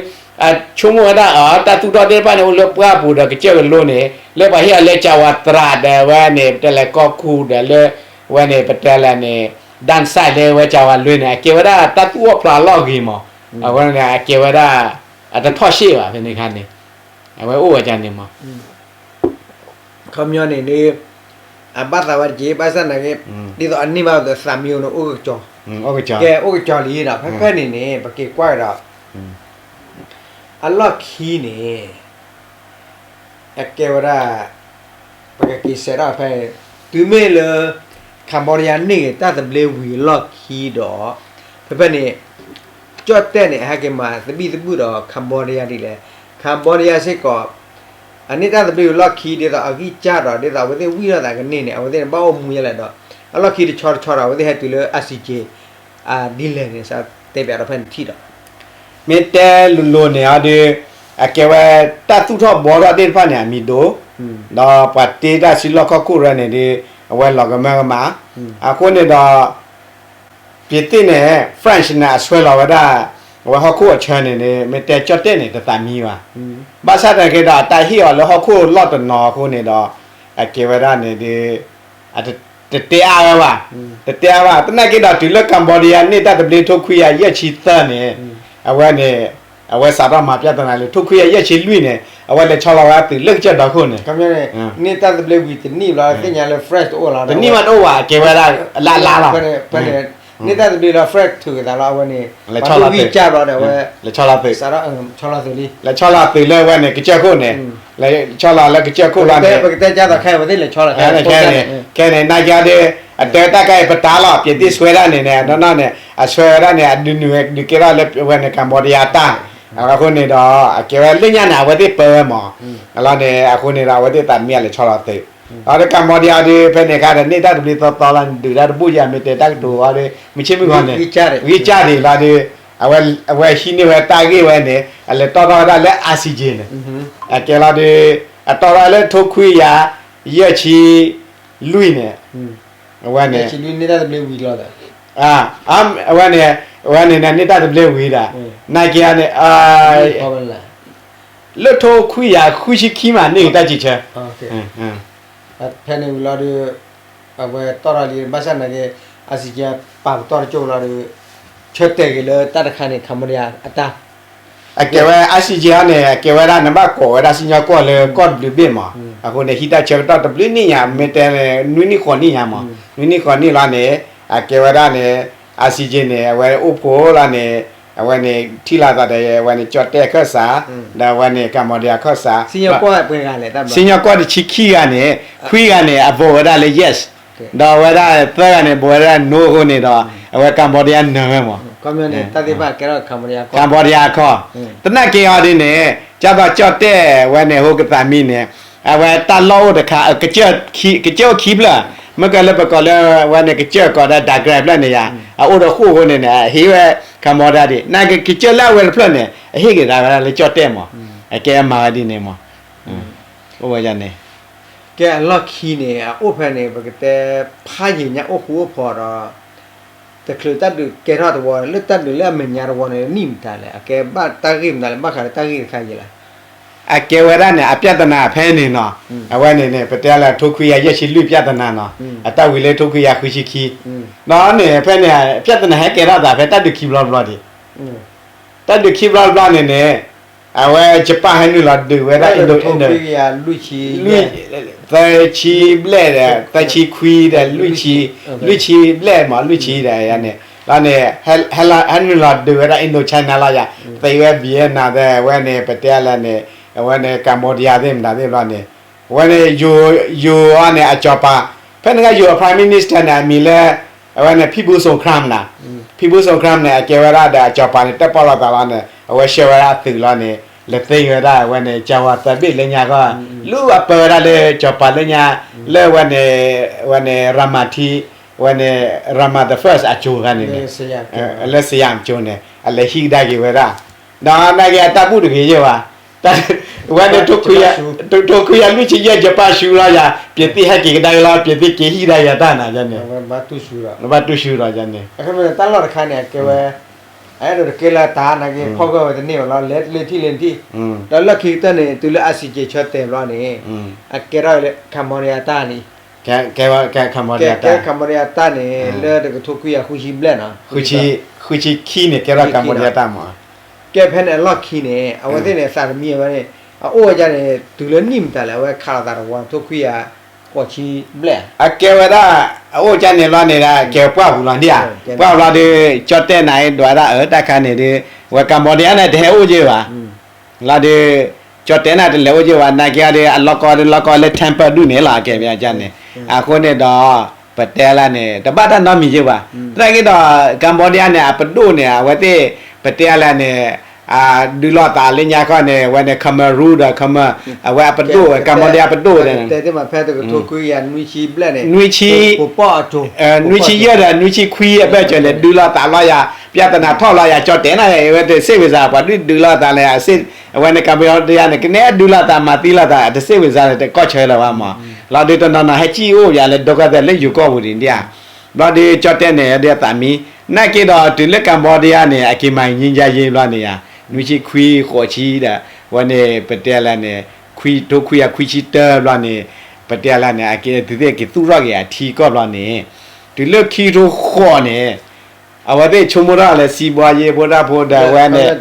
အဆိကမိၣ်ဝဲဒၣ်အီၤ တၢ်သူၣ်ထီၣ်သ့ၣ်တဖၣ်န့ၣ် အိၣ်လၢပှၢ်ပူၤဒီးကစၢၢ်ကလိန့ၣ် လၢပှၤဟ့ၣ်အီၤလၢကၠၤဝၤသရၣ်ဒီးအဝဲန့ၣ် ပတဲလၢကီၢ်ကူးဒီးလၢ အဝဲန့ၣ် ပတဲလၢန့ၣ် ဒၣ်စၢၣ်လၢဝဲကၠၤဝၤလွဲန့ၣ် အကဲဝဲဒၣ်တၢ်သူၣ်အီၣ်ဖျးအလီၢ်ဂ့ၤမး အဝဲန့ၣ် အကဲဝဲဒၣ် အတထီၣ်ရှ့ၣ်ဘၣ်ဖဲန့ၣ်အခါန့ၣ် အဝဲအိၣ်ဝဲဒ်န့ၣ်မး ခီပညီန့ၣ် အဘၣ်သးဝဲတက့ၢ် ဘၣ်ဆၣ်သနာ်က့ ဒ်သိးအန့ၢ်ဘၣ်သးမံအီၤန့ၣ် အိၣ်ကစီၤ ကဲအိၣ်ကစီၤလံဒီး ဖဲဖဲန့ၣ်န့ၣ် ပက့ၤကွၢ်ကဒီး အလီၢ်ခံန့ၣ် အကဲဝဲဒၣ် ပကက့ၤစဲးထီၣ်ဖဲ တုၤမ့ၢ်လၢ Cambodia န့ၢ်ဂ့ၤတၢ်သဘျ့ဝံၤအလီၢ်ခံဒီး ဖဲဖဲန့ၣ် ကၠီၣ်တဲၣ်န့ၣ် အဟဲက့ၤမၤသဘံၣ်သဘုၣ်ဒီး Cambodia ဒ်လဲၣ် Cambodia စ့ၢ်ကီး အန့ၢ်တၢ်သဘျ့ဝံၤလီၢ်ခံ ဒ်သိးအဂံၢ်စၢ်ဒီး ဒ်သိးအဝဲသ့ၣ်ဝံၣ်ထီၣ်သးကန့ၢ်န့ၣ် အဝဲသ့ၣ်န့ၣ် ဘၣ်အိၣ်မူဒ်လဲၣ်ဒီး အလီၢ်ခံတဆီတဆီဒီး အဝဲသ့ၣ်ဟဲတုၤလၢ အါစံက့ ဒ်လဲၣ်န့ၣ် တဲပၠးဒီးဖဲန့ၣ်ထံၣ်ဒီး မ့ၢ်တဲလိၤလိၤန့ၣ်အီၤဒီး အကဲဝဲတၢ်သူၣ်ထီၣ်ဘှီထီၣ်သ့ၣ်တဖၣ်န့ၣ် အမံၤဒိၣ်, ဒီးပှၤတ့တၢ်စုလီၢ်ခီၣ်ခိၣ်ရၢန့ၣ်ဒီး အဝဲလီၤကမၢကမၣ်. အဃိန့ၣ်ဒီး ပြင်သစ်န့ၣ် French န့ၣ် အဆွဲလီၤဝဲဒၣ် အဝဲဟီၣ်ခိၣ်အဆၢန့ၣ်န့ၣ် မ့ၢ်တဲကၠီၣ်တဲၣ်န့ၣ် တသးမံဘၣ်. ဘၣ်ဆၣ်သနာ်က့ဒီး အတၢ်ဟ့ၣ်အီၤလၢဟီၣ်ခိၣ်လီၢ်တနီၤအဃိန့ၣ်ဒီး အကဲဝဲဒၣ်န့ၣ်ဒီး တတဲအါဝဲဘၣ်, တတဲအါဘၣ်. သနာ်က့ဒီး တုၤလၢ Cambodia န့ၢ်တၢ်သဘျ့ထိခွံကယၤယဲၢ်ဆံသၢန့ၣ် အဝဲန့ၣ် အဝဲစးထီၣ်မၤပြဿနာလၢ ထိခွံကယၤယဲၢ်ဆံလွံၢ်န့ၣ် အဝဲလဲၤဆီလီၤဝဲအသုးလၢကစၢၢ်ဒီခိၣ်န့ၣ် န့ၢ်တၢ်သဘျ့ဝံၤတနံၣ်ဘျီ သ့ၣ်ညါလၢ French တအိၣ်လီၤ တနံၣ်မးတအိၣ်ဘၣ် အကဲဝဲဒၣ်လၢအလါလီၤ. န့ၢ်တၢ်သဘျ့လီၤ French ထုးကသးလီၤ အဝဲန့ၣ် ပှၤဒိၣ်ဝံၣ်ကၢ်ဘျီဒီး အဝဲ လဲၤဆီလီၤသုး ဆီလီၤသုးလံ လဲၤဆီလီၤသုးလၢအဝဲန့ၣ် ကစၢၢ်ခိၣ်န့ၣ် လဲၤဆီလီၤလၢကစၢၢ်ခိၣ်လီၤန့ၣ် ပကတဲကၢ်သိးခဲအံၤ ပသ့ၣ်လဲၤဆီလီၤ ခဲန့ၣ် ခဲန့ၣ် နာ်က့ဒီး အတၢ်တၢ်ကါအံၤပတာ်လီၤ ပြင်သစ်ဆွဲဒၣ်န့ၣ်န့ၣ် အနီၢ်နီၢ်န့ၣ် အဆွဲဝဲဒၣ်န့ၣ် အဒုးနုာ်ဝဲဒုးကဲထီၣ်လၢအဝဲန့ၣ် Cambodia တၢ် အဃိန့ၣ်ဒီး အကဲဝဲလၢညါန့ၣ် အဝဲသ့ၣ်ပၢဝဲမး လီၤန့ၣ် အဃိန့ၣ်ဒီး အဝဲသ့ၣ်သးမံအလဲၤဆီလီၤသုး ဒီး Cambodia ဒီး ဖဲန့ၣ်အခါဒီး န့ၢ်တၢ်သဘျ့သီသီလီၤ ဒုးတၢ်တဘူၣ်ယၤ မ့ၢ်တဲတၢ်ကတိၤအီၤဒီး မုၢ်ဆ့ၣ်မုၢ်ဂီၤန့ၣ် ဂံၢ်စၢ်ဒံးလီၤဒီး အဝဲဟံးန့ၢ်ဝဲတၢ်ဂ့ၢ်ဝဲန့ၣ် အလဲၤတီၣ်ထီၣ်ဝဲဒၣ်လၢ ICJ န့ၣ် အကဲလီၤဒီး အတီၣ်ထီၣ်လၢထိခွံကယၤ ယဲၢ်ဆံလွံၢ်န့ၣ် အဝဲန့ၣ် အဝဲန့ၣ် အဝဲန့ၣ်န့ၣ် န့ၢ်တၢ်သဘျ့ဝံၤဒီး နာ်က့န့ၣ် လၢထိခွံကယၤဃုဆံခံမး န့ၢ်က့ၤတၢ်စံးဆၢ ဖဲန့ၣ်ဝံၤလီၤဒီး အဝဲတီၣ်ထီၣ်လံ ဘၣ်ဆၣ်နာ်က့ ICJ ပာ်ပတီၢ်တကၠိၢ်လီၤဒီး ဆၢတဲာ်က့ၤလၢတၢ်တခါန့ၣ် Cambodia အတၢ် အကဲဝဲ ICJ န့ၣ် အကဲဝဲဒၣ် နဘၣ်ကိးဝဲဒၣ်စံၣ်ညီၣ်ကွီၢ်လၢ ကီၢ်တဘျုးဘ့ၣ်မး အဃိန့ၣ် ဟံးတၢ်ဆၢကတီၢ်တဘျုးနံၣ်ညါ မ့ၢ်တဲန့ၣ် နွံနံၣ်ဃိးနံၣ်ညါမး နွံနံၣ်ဃိးနံၣ်လီၤန့ၣ် အကဲဝဲဒၣ်န့ၣ် ICJ န့ၣ် အဝဲအိၣ်ဖှိၣ်လီၤန့ၣ် အဝဲန့ၣ် ထံၣ်လိာ်သးဒီး အဝဲန့ၣ် ကၠီၣ်တဲၣ်ခၢၣ်စး ဒီးအဝဲန့ၣ် Cambodia ခၢၣ်စး စံၣ်ညီၣ်ကွီၢ်တဆံခံဂၤန့ၣ် ခွံဂၤန့ၣ် အvoteဝဲဒၣ်လၢ yes ဒီးအဝဲဒၣ်သၢဂၤန့ၣ် ဘိးဝဲဒၣ် no အဃိန့ၣ်ဒီး အဝဲ Cambodia နၢၤဝဲမး Cambodia ခီ သနာ်က့အီၤဒ်န့ၣ် ကၢ်သိးကၠီၣ်တဲၣ်ဝဲန့ၣ် ဟိကသးမံန့ၣ် အဝဲတၢ်လီၢ်အိၣ်တခါ ကစၢၢ်အိၣ်ခံဖျၢၣ် မ့ၢ်ကလၢပကိးလၢဝဲန့ၣ် ကစၢၢ်ကိးဒီး Dagrang ဖျၢၣ်န့ၣ်ယါ အအိၣ်ဒီးဃိၣ်အဃိန့ၣ်န့ၣ် အဟ့ၣ်ဝဲ Cambodia ဒံး နာ်က့ကစၢၢ်လၢအဝဲတဖျၢၣ်န့ၣ် အဟ့ၣ်က့ၤဒၣ်ဝဲဒၣ်လၢကၠီၣ်တဲၣ်မး အကဲအမၤဝဲဒ်န့ၣ်မး အိၣ်ဝဲန့ၣ် ကဲအလီၢ်ခံန့ၣ် အအိၣ်ဖဲန့ၣ် ပကတဲ ဖးယံာ်ညါအိၣ်ဃူအိၣ်ဖိးဒီး တချုးတၢ်ဒုးကဲထီၣ်တဝီ လၢတၢ်ဒုးလၢအမဲာ်ညါတဝီန့ၣ် နံၣ်မတၤလဲၣ် အကဲဘၣ်တၢ်ဂ့ၢ်မတၤလဲၣ် ဘၣ်ဃးလၢတၢ်ဂ့ၢ်တခါယံၤလဲၣ် အကဲဝဲဒၣ်န့ၣ် အပြဿနာဖဲန့ၣ်နီၤ အဝဲန့ၣ်န့ၣ် ပတဲလၢထိခွံကယၤယဲၢ်ဆံလွံၢ်ပြဿနာနီၤ အတၢ်ဝံၤလၢထိခွံကယၤဃုဆံခံ ဒီးန့ၣ် ဖဲန့ၣ် ပြဿနာဟဲကဲထီၣ်သးဖဲတၢ်ဒုးခံဘျီတဘျီဒံး တၢ်ဒုးခံဘျီတဘျီန့ၣ်န့ၣ် အဝဲ Japan ဟဲနုာ်လီၤဒုးဝဲဒၣ် Indo လွံၢ် သၢဆံဘျဲၣ်ဒီး သၢဆံခွံဒီး လွံၢ်ဆံ လွံၢ်ဆံဘျဲၣ်မး လွံၢ်ဆံဒီးန့ၣ် လီၤန့ၣ် ဟဲနုာ်လီၤဒုးဝဲဒၣ် Indochina လီၤယၤ သ့ဝဲ Vietnam သ့ဝဲန့ၣ် ပတဲလၢန့ၣ် အဝဲန့ၣ် Cambodia သ့ၣ်မတၤသ့ၣ်ဘျီန့ၣ် အဝဲန့ၣ် ယိၤအီၤန့ၣ် အစီၤပၤ ဖဲန့ၣ်ကယိၤအ Prime Minister န့ၣ် အမံၤလၢ အဝဲန့ၣ် Phibu Songkhram နီၤ Phibu Songkhram န့ၣ် အကဲဝဲဒၣ်ဒီးအစီၤပၤန့ၣ် တၢ်ပီၢ်လီၤသးလီၤန့ၣ် အဝဲဆှၢဝဲဒၣ်အသုးလီၤန့ၣ် လဲၤသ့ဝဲဒၣ်အဝဲန့ၣ် ကၠၤဝၤသၢဘ့ၣ်လၢညါဃီ လူၤအပၢဝဲဒၣ်လၢစီၤပၤလၢညါ လၢဝဲန့ၣ် ဝဲန့ၣ် Ramati ဝဲန့ၣ် Rama the First အစိၤခါန့ၣ်န့ၣ် လၢ Siam အစိၤန့ၣ် အလဲၤဟံးကဒါက့ၤဝဲဒၣ် ဒီးနာ်က့အတၢ်ဘူၣ်တဂ့ၤယဲၢ်ဘၣ် ဝဲန့ၣ် ထိခွံကယၤလွံၢ်ဆံယဲၢ် ယပၣ်ဆူလီၤယၤ ပြင်သစ်ဟဲက့ၤကဒါက့ၤလီၤ ပြင်သစ်က့ၤဟံးကဒါက့ၤအတၢ်နၤန့ၣ် ဘၣ်တူၢ်ဆူဒီးယၤန့ၣ် တၢ်လီၢ်တခါန့ၣ် အကဲဝဲ အအဲၣ်ဒိးတကဲလၢတၢ်နာ်က့ ဖီၣ်ဂၢၢ်ဝဲတန့ၢ်ဘၣ်လီၤ လဲၤလၢထံၣ်လၢထံၣ် ဒီးလီၢ်ခံကတၢၢ်န့ၣ် တုၤလၢ ICJ ဆၢတဲာ်ဘျီန့ၣ် အကဲထီၣ်လၢ Cambodia တၢ်န့ၣ် ကဲ Cambodia တၢ် Cambodia တၢ်န့ၣ် လၢတကထိခွံကယၤဃုဆံဘျဲၣ်နီၤ ဃုဆံခံန့ၣ် ကဲထီၣ် Cambodia တၢ်မး ကဲဖဲန့ၣ်အလီၢ်ခံန့ၣ် အဝဲသ့ၣ်န့ၣ် သးတမံဝဲန့ၣ် အအိၣ်ဝဲဒၣ်န့ၣ် တုၤလၢနံၣ်မတၤလဲၣ် အဝဲခးလိာ်သးတဝီ ထိခွံကယၤဃိးဆံဘျဲၣ် အကဲဝဲဒၣ် အအိၣ်ကၢ်န့ၣ်လီၤန့ၣ်ဒီး ကဲပှၢ်ပူၤလီၤဒံးဧါ ပှၢ်ပူၤလီၤဒီး ကၠီၣ်တဲၣ်နၤအံၤဒွးဒၣ်အၢ တၢ်ခါန့ၣ်ဒီး အဝဲ Cambodia န့ၣ် တဟဲအိၣ်က့ၤဘၣ် လီၤဒီး ကၠီၣ်တဲၣ်န့ၣ် တလဲၤအိၣ်က့ၤဘၣ် နာ်က့ဒီး အလီၢ်ကီဒီး လီၢ်ကီလၢ temper ဒူၣ်န့ၣ်လီၤ အကဲပျါကၢ်န့ၣ် အဃိန့ၣ်ဒီး ပတဲလၢန့ၣ် တဘၣ်တၢ်နီတမံၤက့ၤဘၣ် သနာ်က့ဒီး Cambodia န့ၣ် အပဒိၣ်န့ၣ် အဝဲသ့ၣ် ပတဲလၢန့ၣ် ဒုးလိာ်သးလၢညါခီန့ၣ် အဝဲန့ၣ် Khmer Rouge ဒီး Khmer အဝဲအပဒိၣ် Cambodia ပဒိၣ်ဒီး နွံဆံ နွံဆံယဲၢ်ဒီးနွံဆံခွံအဘၢၣ်စၢၤန့ၣ် ဒုးလိာ်သးလီၤယၤ ပြဿနာထီၣ်လီၤယၤ ကၠီၣ်တဲၣ်န့ၣ် အဝဲတစ့ၣ်ဝံၤစၢ် ပှၤဒုးဒုးလိာ်သးလဲၣ် အဝဲန့ၣ် Cambodia န့ၣ် ကနဲဒုးလိာ်သးမၤသံလိာ်သး တစ့ၣ်ဝံၤစၢ်န့ၣ် တကီၢ်ဆၢလၢၤဘၣ်မး လီၤဒုးတနီၤနီၤဟဲစံၣ်အိၣ်ယၤလၢ ဒုက္ခသည် လၢယိၤကီၢ်ပူၤဒ်န့ၣ်ဧါ ဘျီဒုးကၠီၣ်တဲၣ်န့ၣ် ဒုးအသးမံ နာ်က့ဒီးတုၤလၢ Cambodia န့ၣ် အက့ၤမၤ ငြိမ်းချမ်းရေး ဘျီန့ၣ်ဧါ နွံဆံခွံဃိးဆံဒီး အဝဲန့ၣ် ပတဲလၢန့ၣ် ခွံထိခွံကယၤခွံဆံတၢဘျီန့ၣ် ပတဲလၢန့ၣ် အက့ၤသုသ့ၣ်က့ၤသူၣ်ထီၣ်က့ၤအထံကီၢ်ဘျီန့ၣ် တုၤလၢခံထိဃိးန့ၣ် အဝဲသ့ၣ်ဆိကမိၣ်ထီၣ်လၢ စီးပွားရေး ဖိတၢ်ဖိဒီးအဝဲန့ၣ်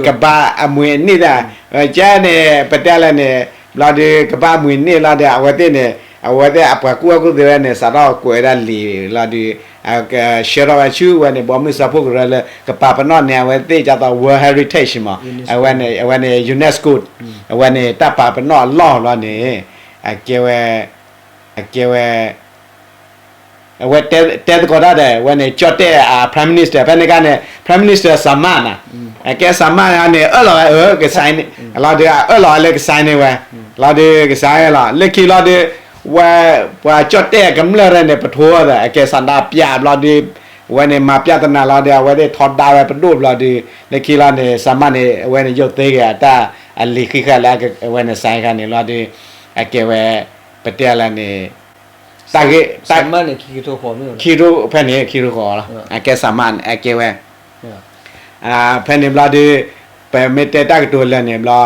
ကဘၣ်အမုၢ်အနံၣ်ဒၣ် ကဲန့ၣ် ပတဲလၢန့ၣ် ဘျီဒုး ကဘၣ်အမုၢ်အနံၣ်လီၤဒီး အဝဲသ့ၣ်န့ၣ် အဝဲသ့ၣ်အပှၤကူၣ်ဘၣ်ကူၣ်သ့ဝဲန့ၣ် စးထီၣ်ကွဲးဝဲဒၣ်လံာ်လီၤဒုး ဆှၢထီၣ်ဝဲဆူဝဲန့ၣ် ဘီမုၢ်စၢဖှိၣ်ကရၢလၢ ကပာ်ပနီၣ်န့ၢ် အဝဲသ့ၣ်ဒ်သိး World Heritage မး အဝဲန့ၣ် UNESCO အဝဲန့ၣ် တၢ်ပာ်ပနီၣ်အလီၢ်ဘျီန့ၣ် အကဲဝဲ အကဲဝဲ အဝဲတဲသကိးတၢ်ဒီး အဝဲန့ၣ် ကၠီၣ်တဲၣ်အ Prime Minister ဖဲန့ၣ်အခါန့ၣ် Prime Minister Samma န့ၣ် အကဲ Samma န့ၣ် အၢၣ်လီၤဝဲ အၢ က sign န့ၣ် လီၤဒုး အၢၣ်လီၤဝဲလၢက sign န့ၢ်ဝဲ လီၤဒုး က sign ဝဲလီၤ လၢခံလီၤဒုး ဝဲ ပှၤကၠီၣ်တဲၣ်ကမျၢၢ်ရဲၣ်န့ၣ် ပထိဒီး အကဲ ဆန္ဒပြ ဘျီဒုး အဝဲန့ၣ် မၤပြဿနာ လီၤဒုး အဝဲသ့ၣ်ထီဒါဝဲပဒိၣ်ဘျီဒုး လၢခံလီၤန့ၣ် Samma န့ၣ် အဝဲန့ၣ် ယိၣ်သ့ဂ့ၤအတၢ်အလံာ်ဃံဃာ်လၢ အဝဲန့ၣ် sign ခါန့ၣ် လီၤဒုး အကဲဝဲ ပတဲလၢန့ၣ် တၢ်ဂ့ၢ် ခံထိဖဲန့ၣ် ခံထိဃီၤလီၤ အကဲ Samma အကဲဝဲ ဖဲန့ၣ်ဘျီဒုး ပမ့ၢ်တဲတၢ်ကတိၤလၢာ်န့ၣ်ဘျီ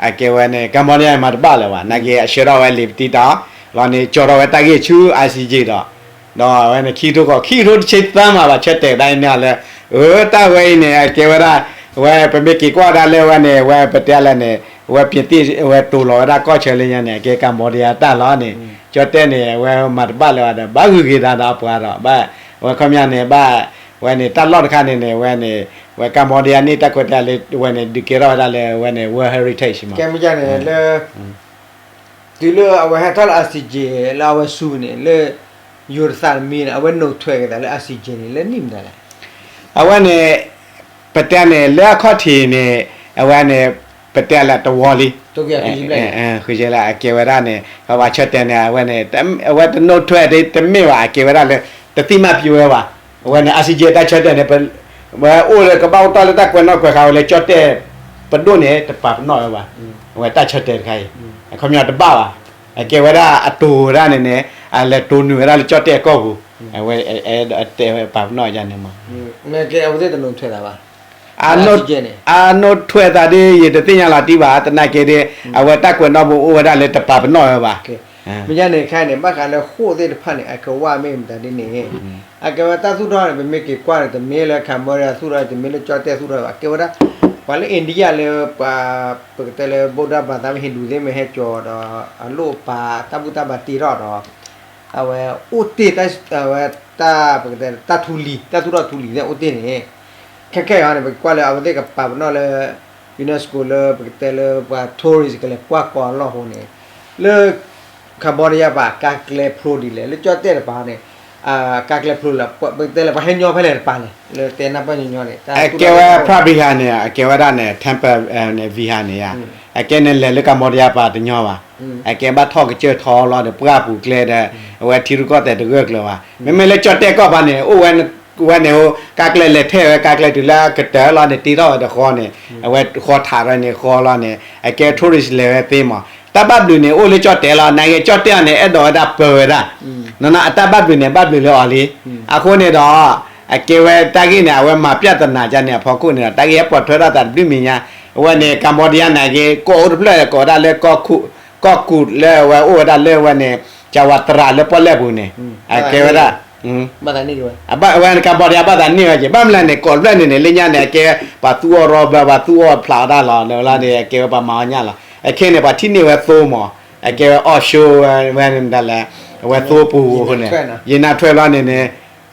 အကဲဝဲန့ၣ် Cambodia မၤတဘၣ်လၢၤဘၣ် နာ်က့အဆှၢထီၣ်ဝဲလံာ်ပတံတၢ် လီၤန့ၣ် ကၠီၣ်ထီၣ်ဝဲတၢ်ဂ့ၢ်ဆူ ICJ ဒီး ဒီးအဝဲန့ၣ် ခံထိဃီၤ ခံထိတဆံသၢမး ဘၣ်ဆၢတဲာ်တၢ်အံၤန့ၣ်လၢ အၢ တၢ်ဝဲအံၤန့ၣ် အကဲဝဲဒၣ် ဝဲပမ့ၢ်က့ၤကွၢ်ဒၣ်လၢဝဲန့ၣ် ဝဲပတဲလၢာ်န့ၣ် ဝဲ ပြင်သစ် ဝဲတိၤလီၤဝဲဒၣ်ကီၢ်ဆၢလၢညါန့ၣ် အကဲ Cambodia တၢ်လီၤန့ၣ် ကၠီၣ်တဲၣ်န့ၣ် အဝဲမၤတဘၣ်လၢၤဘၣ်ဒီး ဘၣ်ဂုၤက့ၤသးဒီးအပှၤဒီး ဘၣ် ဝဲခီပညီန့ၣ် ဘၣ် ဝဲန့ၣ် တၢ်လီၢ်တခါန့ၣ်န့ၣ် ဝဲန့ၣ် ဝဲ Cambodia န့ၣ် တၢ်ခွဲးတၢ်ယာ်လၢ ဝဲန့ၣ် ဒုးကဲထီၣ်ဝဲဒၣ်လၢ ဝဲန့ၣ် World Heritage မး ကဲမ့ၢ်န့ၣ်လၢ တုၤလၢအဝဲဟဲထီၣ်လၢ ICJ လၢအဝဲဆူန့ၣ် လၢ ယိၤတသးတမံၤန့ၣ် အဝဲနုတ်ထွက်က့ၤသးလၢ ICJ န့ၣ် လၢနံၣ်မတၤလဲၣ် အဝဲန့ၣ် ပတဲန့ၣ် လၢအခီၣ်ထံးန့ၣ် အဝဲန့ၣ် ပတဲလၢတဝီလံ ဃုယဲလၢအကဲဝဲဒၣ်န့ၣ် ပဘၣ်ဆၢတဲာ်န့ၣ် အဝဲန့ၣ် အဝဲတ နုတ်ထွက် တမ့ၢ်ဘၣ် အကဲဝဲဒၣ်လၢ တသ့မၤပျံၤဝဲဘၣ် အဝဲန့ၣ် ICJ တၢ်ဆၢတဲာ်န့ၣ် ဝဲအိၣ်လၢကဘၣ်အိၣ်တ့ၢ်လၢတၢ်ကွဲးနီၣ်ကွဲးဃာ်ဝဲလၢကၠီၣ်တဲၣ်ပဒိၣ်န့ၣ် တပာ်ပနီၣ်ဝဲဘၣ် အဝဲတၢ်ဆၢတဲာ်တခါအံၤ အခီပညီတဘၣ်ဘၣ် အကဲဝဲဒၣ်အတိၤဝဲဒၣ်န့ၣ်န့ၣ် အလဲၤတိၤနုာ်ဝဲဒၣ်လၢကၠီၣ်တဲၣ်အကီၢ်ပူၤ အဝဲတဲဝဲပာ်ပနီၣ်ယါန့ၣ်မး အ နုတ်ထွက် သးဒ် ယတသ့ၣ်ညါလီၤတံၢ်ဘၣ် သနာ်က့ဒ် အဝဲတၢ်ကွဲးနီၣ်ပူၤအိၣ်ဝဲဒၣ်လၢတပာ်ပနီၣ်ဝဲဘၣ် မ့ၢ်ညါန့ၣ်ခဲအံၤန့ၣ် ဘၣ်ဃးလၢဃိၣ်သ့ၣ်တဖၣ်န့ၣ် အကဝၢ်မ့ၢ်မတၤဒ်န့ၣ် အကဲဝဲတၢ်သူၣ်ထီၣ်န့ၣ် ပမ့ၢ်က့ၤကွၢ်န့ၣ် တမ့ၢ်လၢ Cambodia သူၣ်ထီၣ် တမ့ၢ်လၢကၠီၣ်တဲၣ်သူၣ်ထီၣ်ဘၣ် အကဲဝဲဒၣ် ပှၤလၢ India လၢပှၤ ပကတဲလၢ ဗုဒ္ဓဘာသာ ဟိန္ဒူသ့ၣ်မ့ၢ်ဟဲကၠီၤဒီး အလိၣ်အပာ်တၢ်ဘူၣ်တၢ်ဘါတ့ထီၣ်ဒီး အဝဲအိၣ်တ့ၢ် အဝဲတၢ် ပကတဲတၢ်ထူလံၤ တၢ်သူၣ်ထီၣ်ထူလံၤသ့ၣ်အိၣ်တ့ၢ်န့ၣ် ခဲခဲအံၤန့ၣ် ပကကွၢ်လၢအဝဲသ့ၣ်ကပာ်ပနီၣ်လၢ UNESCO လၢပကတဲလၢပှၤ tourist ကလဲၤကွၢ်ကီအလီၢ်အဃိန့ၣ် လၢ Cambodia ပၤ ကါကျဲဖျိဒ်လဲၣ် လၢကၠီၣ်တဲၣ်တပၤန့ၣ် ကါကျဲဖျိလၢ ပကတဲလၢပှၤဟဲညီဖဲလဲၣ်တပၤလဲၣ် လၢတဲနၢ်ပၢၢ်ညီညီန့ၣ် အကဲဝဲ ဖရၣ်ဘံဟါန့ၣ် အကဲဝဲဒၣ်န့ၣ် temple န့ၣ် ဝံဟါန့ၣ်ယါ အကဲန့ၣ်လဲၤလၢ Cambodia ပၤတညီဘၣ် အကဲဘၣ်ထီၣ်ကစၢၢ်ထီလီၤဒီး ပှၢ်ပူၤကျဲဒီး အဝဲထံရူၢ်ကီၢ်သဲးတဂၢၢ်ကျၢၤဘၣ် မ့မ့ၢ်လၢကၠီၣ်တဲၣ်ကီၢ်ပၤန့ၣ် အိၣ်ဝဲ ဝဲန့ၣ် ကါကျဲလဲၤထဲဝဲ ကါကျဲတုၤလၢကတၢၢ်လီၤန့ၣ် တ့ထီၣ်ဝဲတဃီန့ၣ် အဝဲဃီထးထီၣ်န့ၣ်ဃီလီၤန့ၣ် အကဲ tourist လဲၤဝဲသ့မး တၢ်ဘၣ်ဘျုးန့ၣ် အိၣ်လၢကၠီၣ်တဲၣ်လီၤ နာ်က့ကၠီၣ်တဲၣ်အီၤန့ၣ် အဲၣ်ဒိးဝဲဒၣ်ပၢဝဲဒၣ် နီၢ်နီၢ် အတၢ်ဘၣ်ဘျုးန့ၣ် ဘၣ်ဘျုးလၢအီၤလံ အဃိန့ၣ်ဒီး အကဲဝဲတၢ်ဂ့ၢ်န့ၣ် အဝဲမၤပြဿနာကန့ၣ် အဖီခိၣ်န့ၣ်ဒီး တၢ်ဂ့ၢ်ဟဲပိာ်ထွဲထီၣ်သးတဘျုးမံၤညါ အဝဲန့ၣ် Cambodia နာ်က့ ကိးအိၣ်တဖျၢၣ် ကိးဝဲဒၣ်လၢ ကီၢ်ကူးလၢအဝဲအိၣ်ဝဲဒၣ်လၢဝဲန့ၣ် ကၠၤဝၤတရၤလၢပီၣ်လဲၣ်ပူၤန့ၣ် အကဲဝဲဒၣ် အဝဲ Cambodia ဘၣ်သးန့ၢ်ဝဲက့ၤ ဘၣ်မနုၤလဲၣ်န့ၣ် ကိးဖျၢၣ်န့ၣ်န့ၣ် လၢညါန့ၣ် အကဲ ပှၤသူအီၣ် rubber ပှၤသူအီၣ်ဖျးဝဲဒၣ်လီၤ လၢလၢန့ၣ် အကဲဝဲပှၤမၤအီၣ်ညၣ်လီၤ အခဲန့ၣ် ပှၤထံၣ်န့ၢ်ဝဲသိမး အကဲဝဲ offshore ဝဲန့ၣ်မတၤလဲၣ် အဝဲသိပူၤအဃိန့ၣ် ယနၢ်ထွဲဘျီန့ၣ်န့ၣ်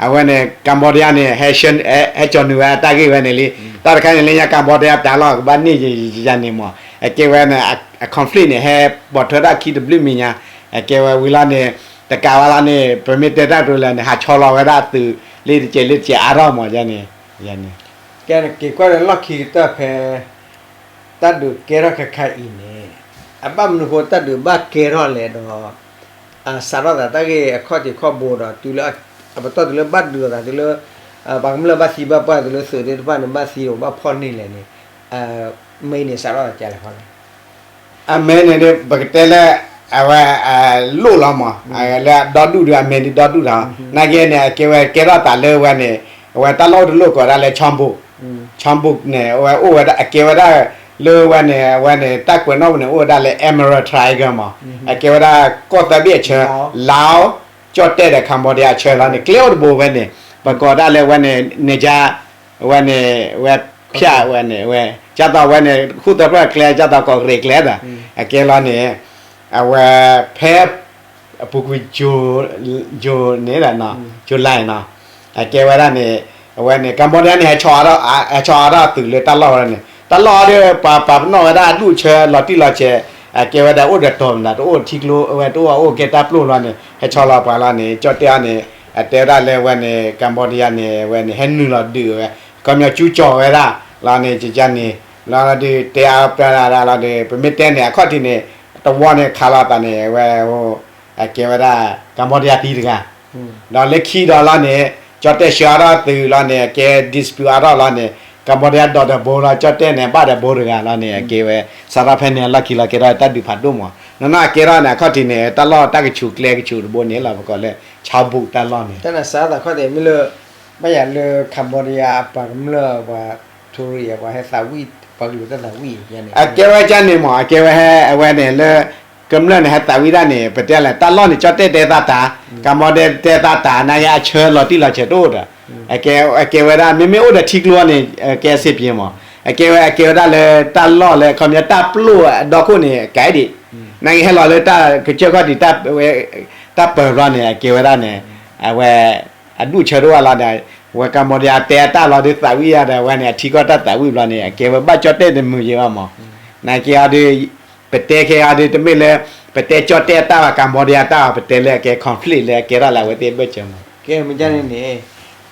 အဝဲန့ၣ် Cambodia န့ၣ် ဟဲကၠီၣ်နုာ်ဝဲတၢ်ဂ့ၢ်ဝဲန့ၣ်လံ တၢ်တခါန့ၣ် လၢညါ Cambodia ပျးလီၤ ကဘၣ်န့ၢ်ယၤန့ၣ်မး အကဲဝဲန့ၣ် အ conflict န့ၣ် ဟဲပိာ်ထွဲဒၣ်ခံတဘျုးမံၤညါ အကဲဝဲဝံၤလီၤန့ၣ် တကးဝဲလီၤန့ၣ် ပမ့ၢ်တဲတၢ်ကတိၤလၢာ်န့ၣ် ဟးဆီလီၤဝဲဒၣ်သုး လ့တကဲးလ့တကဲးအါထီၣ်မးန့ၣ် ကဲ နက့ၤကွၢ်လၢလီၢ်ခံကတၢၢ်ဖဲ တၢ်ဒုးကဲထီၣ်ခဲခါအံၤန့ၣ် အဘၣ်မနုၤဃိတၢ်ဒုးဘၣ်ကဲထီၣ်လဲၣ်ဒီး အစးထီၣ်သးတၢ်ဂ့ၢ်အခီၣ်ထံးခီၣ်ဘိဒီး တုၤလၢအပတီၢ်တုၤလၢဘၣ်ဒုးလိာ်သးတုၤလၢ ပှၤကမျၢၢ်ဘၣ်သံဘၣ်ပှၢ်တုၤလၢသုးသ့ၣ်တဖၣ်န့ၣ် ဘၣ်သံဒီးဘၣ်ဖီၣ်န့ၢ်လဲၣ်န့ၣ် မ့ၢ်န့ၣ်စးထီၣ်သးကလဲၣ်ဃီလဲၣ်. အမ့ၢ်န့ၣ်ဒီး ပကတဲလၢ အဝဲ လိၣ်လီၤမး လၢအဒီဒူၣ်ဒီးအမ့ၢ်ဒ်ဒီဒူၣ်လီၤ. နာ်က့န့ၣ် အကဲဝဲကဲထီၣ်သးလၢဝဲန့ၣ် အဝဲတၢ်လီၢ်အိၣ်တလီၢ်ကိးဒၣ်လၢ Chonbuk, Chonbuk န့ၣ် အဝဲအိၣ်ဝဲဒၣ် အကဲဝဲဒၣ်လၢဝဲန့ၣ် အဝဲန့ၣ် တၢ်ကွဲးနီၣ်ပူၤန့ၣ် အိၣ်ဝဲဒၣ်လၢ Emerald Triangle မး အကဲဝဲဒၣ်ကီၢ်သၢဘ့ၣ်အဆၢ Laos, ကၠီၣ်တဲၣ်ဒီး Cambodia အဆၢလီၤန့ၣ် ကျဲအိၣ်တဘိဝဲန့ၣ် ပကိးဒၣ်လၢဝဲန့ၣ် န့ၣ်ကၠါ ဝဲန့ၣ် ဝဲဖၠၣ်ဝဲန့ၣ် ဝဲ ကၢ်သိးဝဲန့ၣ် ဃုသၢဖျၢၣ်ကျဲ ကၢ်သိးကီၢ်ရ့ၣ်ကျဲဒီး အကဲလီၤန့ၣ် အဝဲ ဖဲ အပူၤကွံာ် June န့ၣ် July နီၤ အကဲဝဲဒၣ်န့ၣ် အဝဲန့ၣ် Cambodia န့ၣ် ဟဲဆီၣ်အါထီၣ်သုးလၢတၢ်လီၢ်ဝဲဒၣ်န့ၣ် တၢ်လီၢ်အီၤဒီး ပှၤပာ်ပနီၣ်ဝဲဒၣ်အဒူၣ်အဆၢလီၤတံၢ်လီၤဆဲး အကဲဝဲဒၣ်အိၣ်ဒီးတီၤမတၤ တအိၣ်ထံကျိ အဝဲတအိၣ်အိၣ်ကဲတၢ်ပျိၢ်လီၤန့ၣ် ဟဲဆီၣ်လီၤပှၤလီၤန့ၣ် ကၠီၣ်တဲၣ်အီၤန့ၣ် အတဲဝဲဒၣ်လၢဝဲန့ၣ် Cambodia န့ၣ် အဝဲန့ၣ် ဟဲနုာ်လီၤဒုးဝဲ ခီပညီကၠူကၠီၣ်ဝဲဒၣ်လီၤန့ၣ် ကကန့ၣ် လီၤဒုးတဲအါပျါဒၣ်လီၤဒီး ပမ့ၢ်တဲန့ၣ် အခီၣ်ထံးန့ၣ် တဝီန့ၣ်ခးလီၤသးန့ၣ် အဝဲ အကဲဝဲဒၣ် Cambodia သံတဂၤ ဒီးလၢခံဒီးလီၤန့ၣ် ကၠီၣ်တဲၣ်ဆှၢအါထီၣ်သုးလီၤန့ၣ် အကဲ dispute အါထီၣ်လီၤန့ၣ် Cambodia ဒီးဒီးဘိလီၤ ကၠီၣ်တဲၣ်န့ၣ် ဘၣ်ဒီးဘိတဂၤလီၤန့ၣ် အကဲဝဲ စးထီၣ်ဖဲန့ၣ်အလီၢ်ခံလီၤ ကဲထီၣ်တၢ်ဒုးဖးဒိၣ်မး နီၢ်နီၢ်အကဲထီၣ်န့ၣ် အခီၣ်ထံးန့ၣ် တၢ်လီၢ်တၢ်ကဆူးကျဲကဆူးတဘိန့ၣ်လီၤ ပကိးလၢ Chonbuk တၢ်လီၢ်န့ၣ် တၢ်နစးထီၣ်သးခီၣ်ထံးမ့ၢ်လၢ ဘၣ်ယၤလၢ Cambodia အပှၤကမျၢၢ်ပှၤ ထူရံၣ် ပှၤဟဲသးဝံၣ် ပှၤကလုာ်တၢ်သးဝံၣ်န့ၣ် အကဲဝဲကန့ၣ်မး အကဲဝဲဟဲ အဝဲန့ၣ်လၢ ကမျၢၢ်န့ၣ် ဟဲသးဝံၣ်ဒၣ်န့ၣ် ပတဲလဲၣ် တၢ်လီၢ်န့ၣ် ကၠီၣ်တဲၣ်တဲသးတၢ် Cambodia တဲသးတၢ် နာ်က့အဆၢလီၤတံၢ်လီၤဆဲးတအိၣ်ဒီး အကဲဝဲဒၣ် မ့မ့ၢ်အိၣ်ဒီးထံကျိန့ၣ် ကဲစ့းပံၤမး အကဲဝဲ အကဲဝဲဒၣ်လၢတၢ်လီၢ်လၢ ခီပညီတၢ်ပျိၢ်အဒီခိၣ်န့ၣ် ကဲဒံး နာ်က့ဟဲလီၤလၢတၢ်ကစၢၢ်ခီၣ်ထံး တၢ်ပၢၤဘျီန့ၣ် အကဲဝဲဒၣ်န့ၣ် အဝဲ အဒူၣ်အဆၢတအိၣ်လီၤဒီး ဝဲ Cambodia တဲအတၢ်လီၤဒီးသးဝံၣ်ယၤဒီး အဝဲန့ၣ် အထံကီၢ်တၢ်သးဝံၣ်ဘျီန့ၣ် အကဲဝဲဘၣ်ကၠီၣ်တဲၣ်တမုာ်ယံၤဘၣ်မး နာ်က့အီၤဒီး ပတဲခဲအီၤဒီး တမ့ၢ်လၢ ပတဲကၠီၣ်တဲၣ်အတၢ်ဘၣ် Cambodia အတၢ်ဘၣ် ပတဲလၢအကဲ conflict လၢအကဲထီၣ်လၢအဝဲသ့ၣ်အဘၢၣ်စၢၤမး ကဲမ့ၢ်န့ၣ်န့ၣ်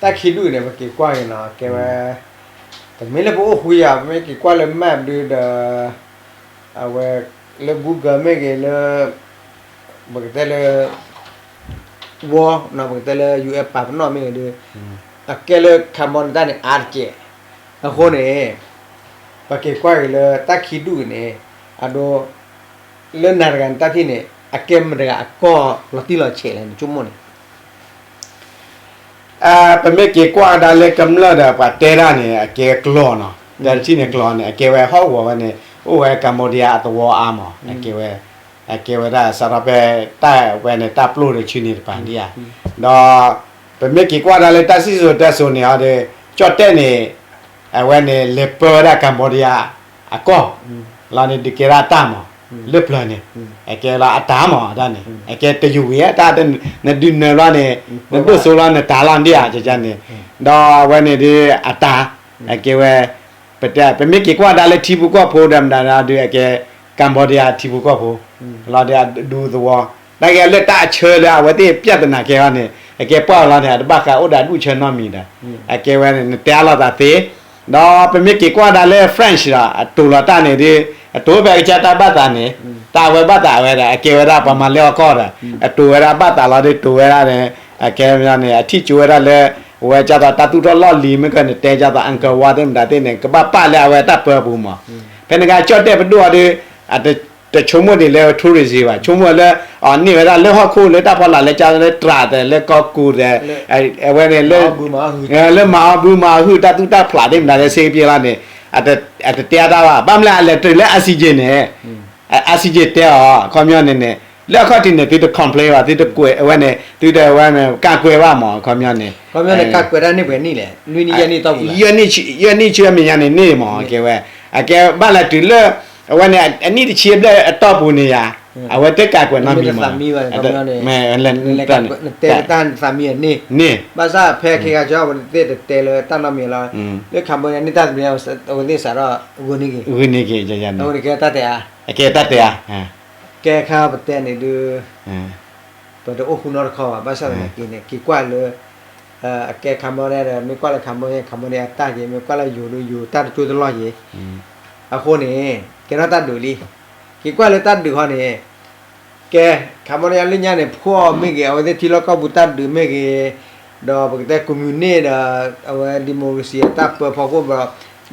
တၢ်ခံဒူၣ်န့ၣ် ပက့ၤကွၢ်က့ၤနီၤ ကဲဝဲ တမ့ၢ်လၢပအိၣ်ဃူယၤ ပမ့ၢ်က့ၤကွၢ်လၢ map ဒုဒီး အဝဲ လၢ Google မ့ၢ်ဂ့ၤလၢ ပကတဲလၢ ဝီ ပကတဲလၢ ယူၢ်အဲၣ် ပာ်ပနီၣ်မ့ၢ်ဂ့ၤဒီး အကဲလၢ Cambodia န့ၣ် အါတကဲး အဃိန့ၣ် ပက့ၤကွၢ်က့ၤလၢတၢ်ခံဒူၣ်န့ၣ် အဒိ လၢနၤတဂၤန့ၣ် တၢ်ထံၣ်န့ၣ် အကဲမတဂၤအကီၢ်လီၤတံၢ်လီၤဆဲးလဲၣ် နဆိကမိၣ်န့ၣ် ပမ့ၢ်က့ၤကွၢ်ကဒါလၢကမျၢၢ်ဒီးပှၤတဲဒၣ်န့ၣ် အကဲကျီနီၤ တထံၣ်န့ၣ်ကျီန့ၣ် အကဲဝဲဟီၣ်ကဝီၤဝဲန့ၣ် အိၣ်ဝဲ Cambodia အသဝီအါမး အကဲဝဲ အကဲဝဲဒၣ်စးထီၣ်ဖဲ တၢ်ဝဲန့ၣ် တၢ်ပျိၢ်ဒီးဆူန့ၣ်တပၤဒံဧါ ဒီး ပမ့ၢ်က့ၤကွၢ်ဒၣ်လၢတၢ်စံၣ်စိၤတဲစိၤန့ၣ်အီၤဒီး ကၠီၣ်တဲၣ်န့ၣ် အဝဲန့ၣ် လဲၤပၢဝဲဒၣ် Cambodia အကီၢ် လီၤန့ၣ် ဒုးကဲဒၣ်တၢ်မး လၢပျၢၤန့ၣ် အကဲလီၤအတၢ်မးဒၣ်န့ၣ် အကဲတယုၢ်ဝံၤတၢ် နဒုးနၢၤဘျီန့ၣ် နဒိၣ်စိလီၤနတၢ်လီၤဒံဧါန့ၣ် ဒီးအဝဲန့ၣ်ဒီးအတၢ် အကဲဝဲ ပတဲ ပမ့ၢ်က့ၤကွၢ်ဒၣ်လၢထံဖိကီၢ်ဖိဒီးမတၤဒီး အကဲ Cambodia ထံဖိကီၢ်ဖိ လီၤဒီးအဒူသဝီ နာ်က့လၢတၢ်အဆၢလၢအဝဲသ့ၣ်ပြဿနာကဲအီၤန့ၣ် အကဲပှၢ်လီၤန့ၣ် အတဘၣ်ဃးအိၣ်ဒီးအဒူၣ်အဆၢနီတမံၤဒီး အကဲဝဲန့ၣ် နတဲအါလိာ်သးသ့ ဒီးပမ့ၢ်က့ၤကွၢ်ဒၣ်လၢ French ဒီး အတိၤလီၤတၢ်န့ၣ်ဒီး အတိၤဖဲကစၢ်တၢ်ဘၣ်သးန့ၣ် တၢ်အဝဲဘၣ်သးဝဲဒီး အကဲဝဲဒၣ်ပှၤမၤလဲအီၣ်ကီၢ်ဒီး အတိၤဝဲဒၣ်ဘၣ်သးလီၤဒီး တိၤဝဲဒၣ်န့ၣ် အကဲန့ၣ် အထံၣ်ကၠိဝဲဒၣ်လၢ အဝဲကၢ်သိးတၢ်သူၣ်ထီၣ်လီၢ်လံၤ မ့ၢ်ကန့ၣ်တဲကၢ်သိး Angkor Wat သ့ၣ်မတၤသ့ၣ်န့ၣ် ကဘၣ်ပာ်လၢအဝဲတၢ်ပၢပူၤမး ဖဲန့ၣ်ကၢ်ကၠီၣ်တဲၣ်ပဒိၣ်အီၤဒီး တဆိကမိၣ်ဒံးလၢ tourism ဘၣ် ဆိကမိၣ်လၢ အန့ၢ်ဝဲဒၣ်လၢဟီၣ်ခိၣ်လၢတၢ်ဖီလာ်လၢကၢ်လၢ တြၢ်သဲး လၢကီၢ်ကူၣ်သဲး အဝဲန့ၣ်လၢ လၢမၤအီၣ်ဘုမၤအီၣ်ဟုၣ် တၢ်သူၣ်တၢ်ဖျးသ့ၣ်မတၤလၢ ဆ့ကပ့လီၤန့ၣ် အတတဲအါတၢ်ဘၣ် ဘၣ်မနုၤလဲၣ် အလဲၤတုၤလၢ အစံက့ၤန့ၣ် အစံက့ၤတဲအီၤ အခီပညီန့ၣ်န့ၣ် လၢအခီၣ်ထံးန့ၣ် သုတ complain ဘၣ် သုတကွဲး အဝဲန့ၣ် သုတဝဲ ကၢ်ကွဲးဘၣ်မး အခီပညီန့ၣ�် ယဲၢ်နံၣ်ဆံအမဲာ်ညါန့ၣ်န့ၢ်မး အကဲဝဲ အကဲဘၣ်လဲၤတုၤလၢ အဝဲန့ၣ် အနံၣ်တဆံဘျဲၣ်အတီၢ်ပူၤန့ၣ်ယါ အဝဲတၢ်ကၢ်ကွဲးနီတမံၤမး နတဲတၢ်သးမံန့ၣ် ဘၣ်ဆၣ်ဖဲခဲခါဆၢ အဝဲသ့ၣ်တတဲလၢတၢ်နီတမံၤလီၤ လၢ Cambodia န့ၢ်တၢ်သဘျ့ အဝဲသ့ၣ်စးထီၣ်ဂုာ်န့ၢ်က့ၤ ဂုာ်န့ၢ်က့ၤ အဝဲန့ၣ်ကဲတၢ်တဲအါ အကဲတၢ်တဲအါ ကဲခါပတဲန့ၣ်ဒုး ပတအိၣ်ဃူနီတခီဘၣ် ဘၣ်ဆၣ်သနာ်က့န့ၣ် က့ၤကွၢ်လၢ အကဲ Cambodia ဒီး မ့ၢ်ကွၢ်လၢ Cambodia Cambodia အတၢ်က့ၤ မ့ၢ်ကွၢ်လၢယိၤဒီးယိၤတၢ်တကၠိတလီၢ်က့ၤ, အဃိန့ၣ် ကဲထီၣ်တၢ်ဒုးလံ. က့ၤကွၢ်လၢတၢ်ဒုးဃီန့ၣ် ကဲ Cambodia လၢညါန့ၣ် ဖှီၣ်မ့ၢ်ဂ့ၤ အဝဲသ့ၣ်ထံလီၢ်ကီၢ်ပူၤတၢ်ဒုးမ့ၢ်ဂ့ၤ, ဒီးပကတဲ communist ဒီး အဝဲ democracy အတၢ်ပၢဖီခိၣ်ဘျီ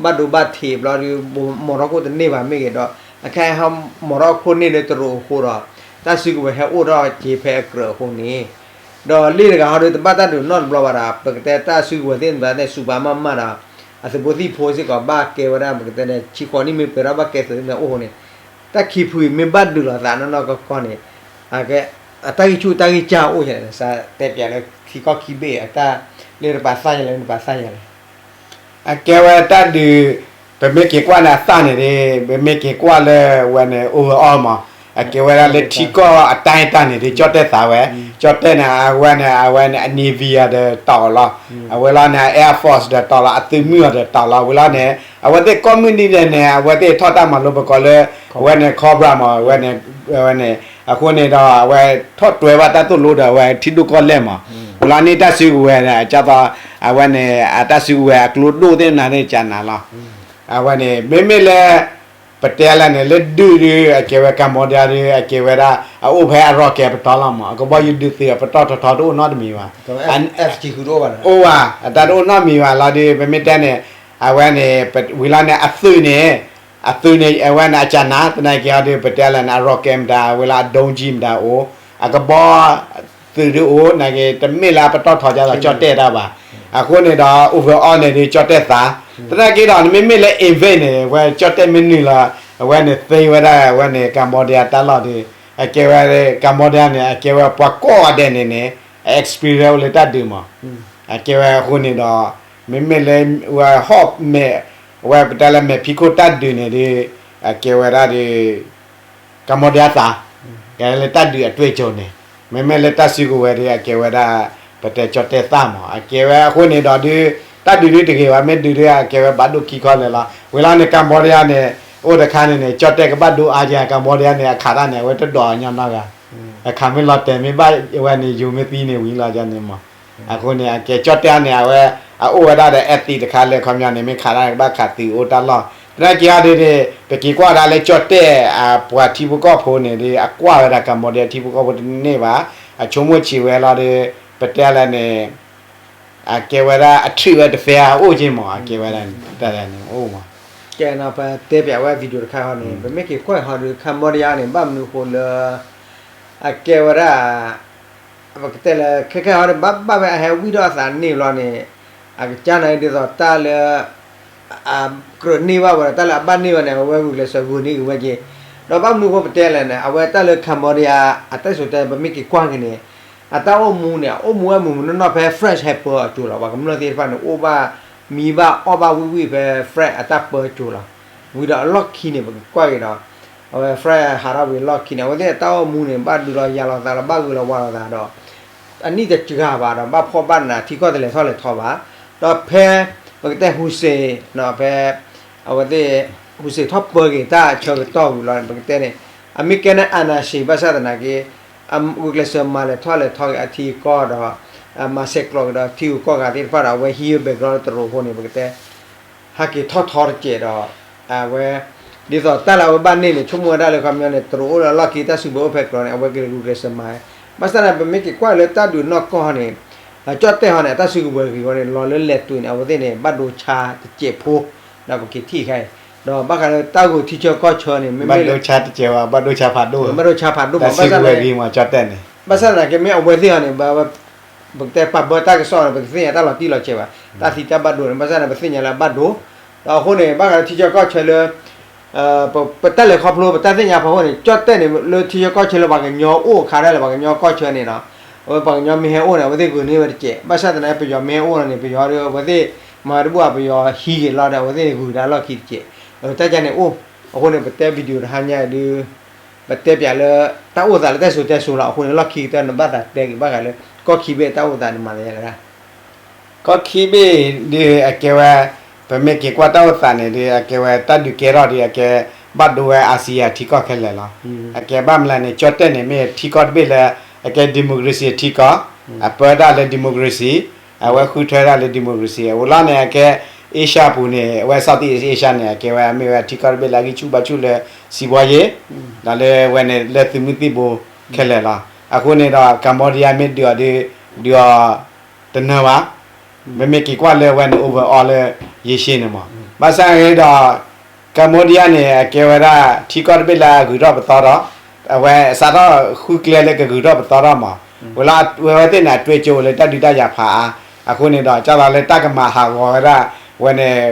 ဘၣ်ဒိဘၣ်ထံးဘျီဒီး မီၤထီၣ်ခိၣ်တန့ၢ်ဘၣ်မ့ၢ်ဂ့ၤဒီး အခါဟဲမီၤထီၣ်ခိၣ်န့ၢ်လၢတရူးအဃိဒီး တၢ်စုကဝဲၤဟဲအိၣ်ထီၣ်က့ၤဖဲအကြၢးအဃိန့ၣ် ဒီးလ့ၣ်တဂၤဟီဒီး တဘၣ်တၢ်ဒုးနီတဘျီဘၣ်ဒီး ပကတဲတၢ်စုကဝဲၤသ့ၣ်တဖၣ်န့ၣ် စူးပာ်မၢ်မၢ်ဒီး အသုးဖိသံၣ်ဖိစ့ၢ်ကီးဘၣ်ကဲဝဲဒၣ် ပကတဲန့ၣ် ဆံဃိးနံၣ်မ့ၢ်ပှဲၤထီၣ်ဘၣ်ကဲသုးသ့ၣ်တဖၣ်န့ၣ်အိၣ်ဃိန့ၣ် တၢ်ခံဖုအံၤမ့ၢ်ဘၣ်ဒုးလိာ်သးနီၢ်နီၢ်ကီၢ်ကီၢ်န့ၣ် အတၢ်ဂံၢ်ဆူၣ်တၢ်ဂံၢ်စၢ်အိၣ်ယဲၢ်န့ၣ် စးတဲပၠးလၢခံခီခံဘ့ၣ်အတၢ်လၢနပာ်သးယဲၢ်လဲၣ် နပာ်သးယဲၢ်လဲၣ် အကဲဝဲတၢ်ဒုး ပမ့ၢ်က့ၤကွၢ်န့ၣ်အသၣ်န့ၣ်ဒ် ပမ့ၢ်က့ၤကွၢ်လၢဝဲန့ၣ် overall မး အကဲဝဲဒၣ်လၢထံကီၢ်အတၢ်အတၢ်န့ၣ်ဒ် ကၠီၣ်တဲၣ်သးဝဲ ကၠီၣ်တဲၣ်န့ၣ် အဝဲန့ၣ် အဝဲန့ၣ် အ navy ဒီးတီၢ်လီၤ အဝဲလီၤန့ၣ် air force ဒီးတီၢ်လီၤ အသုးမုၢ်အီၤဒီးတီၢ်လီၤ ဝံၤလီၤန့ၣ် အဝဲသ့ၣ်ကီၢ်မုၢ်နံၤဒဲးန့ၣ် အဝဲသ့ၣ်ထီၣ်တၢ်မၤလိပကီးလၢ အဝဲန့ၣ် Cobra မး အဝဲန့ၣ် အဃိန့ၣ်ဒီး အဝဲထီၣ်တွဲဘၣ်တၢ်သိၣ်လိဒီးအဝဲထံဒိၣ်ကီၢ်လဲၢ်မး ဝံၤလီၤန့ၣ်တၢ်စုကဝဲၤန့ၣ် အကၢ်သိး အဝဲန့ၣ် အတၢ်စုကဝဲၤအကျိဒိၣ်သ့ၣ်နၤသ့ၣ်ကနၤလီၤ အဝဲန့ၣ် မ့မ့ၢ်လၢ ပတဲလဲၣ်န့ၣ် လၢဒုးဒုး အကဲဝဲ Cambodia ဒုး အကဲဝဲဒၣ် အအိၣ်ဖဲအ rocket ပတီၢ်လီၤမး အကဘီယူၤဒုးသုးအပတီၢ်ထီထီတအိၣ်နီတမံၤဘၣ် အိၣ်ဝဲ အတၢ်တအိၣ်နီတမံၤဘၣ်လီၤဒုး ပမ့ၢ်တဲန့ၣ် အဝဲန့ၣ် ဝံၤလီၤန့ၣ် အသုးန့ၣ် အသုးန့ၣ် အဝဲန့ၣ် အကနၤ သနာ်က့အီၤဒုး ပတဲလဲၣ်န့ၣ် အ rocket မတၤ အဝဲလၢအ ဒုံးကံၢ်မတၤအိၣ် အကဘီ သုးဒုးအိၣ် နာ်က့ တမ့ၢ်လၢအပတီၢ်ထီကၢ်သိးကၠီၣ်တဲၣ်တၢ်ဘၣ် အဃိန့ၣ်ဒီး overall န့ၣ်ဒုး ကၠီၣ်တဲၣ်သး သနာ်က့ဒီး နမ့မ့ၢ်လၢ invade န့ၣ် ဝဲကၠီၣ်တဲၣ်မ့ၢ်နုာ်လီၤ အဝဲန့ၣ်သ့ဝဲဒၣ် အဝဲန့ၣ် Cambodia တၢ်လီၢ်ဒုး အကဲဝဲ Cambodia န့ၣ် အကဲဝဲပှၤကိးဂၤဒဲးန့ၣ်န့ၣ် အ experience အိၣ်လၢတၢ်ဒုးမး အကဲဝဲအဃိန့ၣ်ဒီး မ့မ့ၢ်လၢ ဝဲဟီၣ်မဲာ် ဝဲပတဲလၢမဲာ်ဖံးခိၣ်တၢ်ဒုးန့ၣ်ဒုး အကဲဝဲဒၣ်ဒုး Cambodia သး ကဲလၢတၢ်ဒုးအတွေ့အကြုံန့ၣ် မ့မ့ၢ်လၢတၢ်စုကဝဲၤဒုး အကဲဝဲဒၣ် ပတဲကၠီၣ်တဲၣ်သးမး အကဲဝဲအဃိန့ၣ်ဒီးဒုး တၢ်ဒုးဒုးတဂ့ၤဘၣ် မ့ၢ်ဒုးဒုး အကဲဝဲဘၣ်ဒိခံခီလၢာ်လီၤ ဝံၤလီၤန့ၣ် Cambodia န့ၣ် အိၣ်တခါန့ၣ်န့ၣ် ကၠီၣ်တဲၣ်ကဘၣ်ဒိအါကဲ Cambodia န့ၣ် အခးတၢ်န့ၣ် အဝဲတဒိးညီနီတဂၤ အခးမ့ၢ်လီၤတဲာ်မ့ၢ်ဘၣ်ဝဲန့ၣ် ယိၤမ့ၢ်သံန့ၣ်ဝံၤလီၤယန့ၣ်မး အဃိန့ၣ် အကဲကၠီၣ်တဲၣ်န့ၣ် အဝဲ အအိၣ်ဝဲဒၣ်ဒီး ethic တခါလၢခီပညီန့ၣ် မ့ၢ်ခးတၢ်န့ၣ် ကဘၣ်ခးသုးအိၣ်တၢ်လီၢ် သနာ်က့အီၤဒုးန့ၣ် ပက့ၤကွၢ်ဒၣ်လၢကၠီၣ်တဲၣ် အပှၤထံဖိကီၢ်ဖိန့ၣ်ဒုး အကွၢ်ဝဲဒၣ် Cambodia ထံဖိကီၢ်ဖိတန့ၢ်ဘၣ် အဆိကမိၣ်ဆံးဝဲလီၤဒုး ပတဲလဲၣ်န့ၣ် အကဲဝဲဒၣ်အ treat ဝဲတ fair အအိၣ်က့မး အကဲဝဲဒၣ်န့ၣ် တၢ်န့ၣ်အိၣ်မး ကဲနီၤ ပတဲပၠးဝဲ video တခါဃီန့ၣ် ပမ့ၢ်က့ၤကွၢ်ဟီဒုး Cambodia န့ၣ် ဘၣ်မနုၤဃိလၢ အကဲဝဲဒၣ် ပကတဲလၢ ခဲခဲဟီဒုး ဘၣ်ဘၣ်ဝဲအဟဲဝံၣ်ထီၣ်အသးန့ၣ်ဘျီန့ၣ် အကစၢ်န့ၣ်ဒ်သိးတၢ်လၢ အကြၢးန့ၢ်ဘၣ်ဝဲဒီး တၢ်လၢအဘၣ်န့ၢ်ဝဲန့ၣ် အဝဲဂုာ်ကျဲးစၢးဂုာ်န့ၢ်က့ၤဝဲက့ၤ ဒီးဘၣ်မနုၤဃိပတဲလဲၣ်န့ၣ် အဝဲတၢ်လၢ Cambodia အတၢ်စံၣ်စိၤတဲ ပမ့ၢ်က့ၤကွၢ်က့ၤန့ၣ် အတၢ်အိၣ်မူန့ၣ် အအိၣ်မူဝဲမုၢ်မုၢ်နီၢ်နီၢ်ဖဲ French ဟဲပၢအစိၤလီၤ ပှၤကမျၢၢ်သ့ၣ်တဖၣ်န့ၣ် အိၣ်ဘၣ်မံဘၣ်အီၣ်ဘၣ်ဝံၣ်ဝံၣ်ဖဲ French အတၢ်ပၢအစိၤလီၤ ဝံၤဒီးအလီၢ်ခံန့ၣ် ပကကွၢ်က့ၤဒီး အဝဲ French ဟးထီၣ်ဝံၤအလီၢ်ခံန့ၣ် အဝဲသ့ၣ်အတၢ်အိၣ်မူန့ၣ် ဘၣ်ဒုးလီၤယၤလီၤသးဒီး ဘၣ်ဂုာ်လီၤဝါလီၤသးဒီး အနံၣ်တစှၤဘၣ်ဒီး ဘၣ်ဖှီၣ်ဘၣ်နး ထံကီၢ်တလဲၤထီၣ်လဲၤထီဘၣ် ဒီးဖဲ ပကတဲ Hun Sen ဖဲ အဝဲသ့ၣ် Hun Sen ထီၣ်ပၢက့ၤတၢ်ဆၢကတီၢ်ဝံၤလီၤန့ၣ် ပကတဲန့ၣ် အမ့ၢ်ကဲန့ၣ် အာဏာရှင် ဘၣ်ဆၣ်သနာ်က့ အဂုာ်ကျဲးစၢးမၤလဲၤထီၣ်လဲၤထီက့ၤအထံအကီၢ်ဒီး မၤဆဲးကျိးက့ၤဒီးထံဂုၤကီၢ်ဂၤသ့ၣ်တဖၣ်ဒီး အဝဲဟံးဝဲ background တရူးအဃိန့ၣ် ပကတဲ ဟဲက့ၤထီၣ်ထီတစဲးဒီး အဝဲ ဒ်သိးတၢ်လၢအဝဲဘၣ်န့ၢ်န့ၣ် ဆိကမိၣ်ဝဲဒၣ်လၢခီပညီန့ၣ် တရူးအိၣ်လၢအလီၢ်ခံ တၢ်စုကဝဲၤအိၣ်ဖဲကြၢးန့ၣ် အဝဲက့ၤဂုာ်ကျဲးစၢးမၤ ဘၣ်ဆၣ်န့ၣ် ပမ့ၢ်က့ၤကွၢ်လၢတၢ်ဒုးနီၢ်ကီၢ်န့ၣ် ကၠီၣ်တဲၣ်ဟီန့ၣ် အတၢ်စုကဝဲၤဂ့ၤဝဲန့ၣ် လီၤလၢလဲၤတုၤန့ၣ် အဝဲသ့ၣ်န့ၣ် ဘၣ်ဒိဆါတစဲးဖိ ဒီးပက့ၤထံၣ်ခဲအံၤ ဒီးဘၣ်ဃးလၢတၢ်ဂိၢ်ထံဆၢကီၢ်ဆၢန့ၣ် မ့မ့ၢ်လၢ ဘၣ်ဒိဆါတစဲးဝဲ ဘၣ်ဒိဆါဖးဒိၣ် ဘၣ်ဒိဆါဖးဒိၣ်မး တၢ်စုကဝဲၤဂ့ၤမး ကၠီၣ်တဲၣ်န့ၣ် ဘၣ်ဆၣ်သနာ်က့ မ့ၢ်အဝဲသ့ၣ်ဟီန့ၣ် ပကတဲပာ်ဘၢတၢ်ကစီၣ်န့ၣ် ပကသ့ၣ်ညါတၢ်လီၤတံၢ်လီၤဆဲးဘၣ် တၢ်သံတၢ်ဘၣ်ဒိန့ၣ် ဘၣ်ဆၣ်န့ၣ် ပသ့ၣ်ညါလၢအဘၣ်ဒိ ဒီးအဃိန့ၣ် ဘၣ်ဃးလၢထံဆၢကီၢ်ဆၢလၢ ပတၢ်လဲၤခီဖျိ ပတၢ်သ့ၣ်ညါဖီခိၣ်န့ၣ် ကၠီၣ်တဲၣ်န့ၣ် လၢထံဆၢကီၢ်ဆၢလၢပှၤကညီအိၣ်အခါဒၣ်လဲာ် ပှၤကညီကီၢ်ဆၢန့ၣ်နီၤ အဝဲပှၤကညီမ့ၢ်ဟဲအိၣ်န့ၣ် အဝဲသ့ၣ်ဂုာ်န့ၢ်ဝဲတစဲး ဘၣ်ဆၣ်သနာ်က့ ပယီၤမ့ၢ်ဟဲအိၣ်န့ၣ် ပယီၤဒီး အဝဲသ့ၣ်မၤတဘူၣ် ပယီၤဟံးက့ၤလီၤဒီး အဝဲသ့ၣ်ဂုာ်ဒၣ်လီၢ်ခံတစဲး တၢ်ကန့ၣ်အိၣ် အဃိန့ၣ် ပတဲ video တဟါညါအံၤဒုး ပတဲပၠးလၢ တၢ်အိၣ်သးလၢတၢ်စိၤတဲစိၤလီၤ အဃိန့ၣ် လီၢ်ခံကတၢၢ်နဘၣ်သးတဲက့ၤ ဘၣ်ဃးလၢ ကီၢ်ခံဘ့ၣ်တၢ်အိၣ်သးန့ၣ်မၤသးယါလၢ ကီၢ်ခံဘ့ၣ်ဒုးအကဲဝဲ ပမ့ၢ်က့ၤကွၢ်တၢ်အိၣ်သးန့ၣ်ဒုး အကဲဝဲတၢ်ဒုးကဲထီၣ်ဒုး အကဲဘၣ်ဒိဝဲ ASEAN ထံကီၢ်ခဲလၢာ်လီၤ. အကဲဘၣ်မနုၤလဲၣ်န့ၣ် ကၠီၣ်တဲၣ်န့ၣ် မ့ၢ်ထံကီၢ်တဘ့ၣ်လၢ အကဲ democracy ထံကီၢ် အပၢတၢ်လၢ democracy အဝဲဃုထၢဒၣ်လၢ democracy အအိၣ်လီၤန့ၣ် အကဲ Asia ပူၤန့ၣ် အဝဲ Southeast Asia န့ၣ် အကဲဝဲမ့ၢ်ဝဲထံကီၢ်တဘ့ၣ်လၢအဂံၢ်ဆူၣ်ဘါဆူၣ်လၢ စီးပွားရေး ဒီးလၢဝဲန့ၣ် လၢသုးမုၢ်သံၣ်ဘိခဲလၢာ်လီၤ. အဃိန့ၣ်ဒီး Cambodia မ့ၢ်ဒုးအီၤဒုး ဒုးအီၤတနၢၤဘၣ်. မ့မ့ၢ်က့ၤကွၢ်လၢဝဲန့ၣ် overall လၢ ရေရှည်န့ၣ်မး. ဘၣ်ဆၣ်ဂ့ၤဒီး Cambodia န့ၣ် အကဲဝဲဒၣ် ထံကီၢ်တဘ့ၣ်လၢအဂုၤထီၣ်ပသီထီၣ်, အဝဲစးထီၣ်ဃုကျဲလၢကဂုၤထီၣ်ပသီထီၣ်မး. ဝဲလၢအဝဲသ့ၣ်န့ၣ် အတွေးကြုံလၢတၢ်ဒုးတၢ်ယၤဖးအါ, အဃိန့ၣ်ဒီး ကၢ်သိးလၢတၢ်ကမၤဟးဂီၤဝဲဒၣ် ဝဲန့ၣ်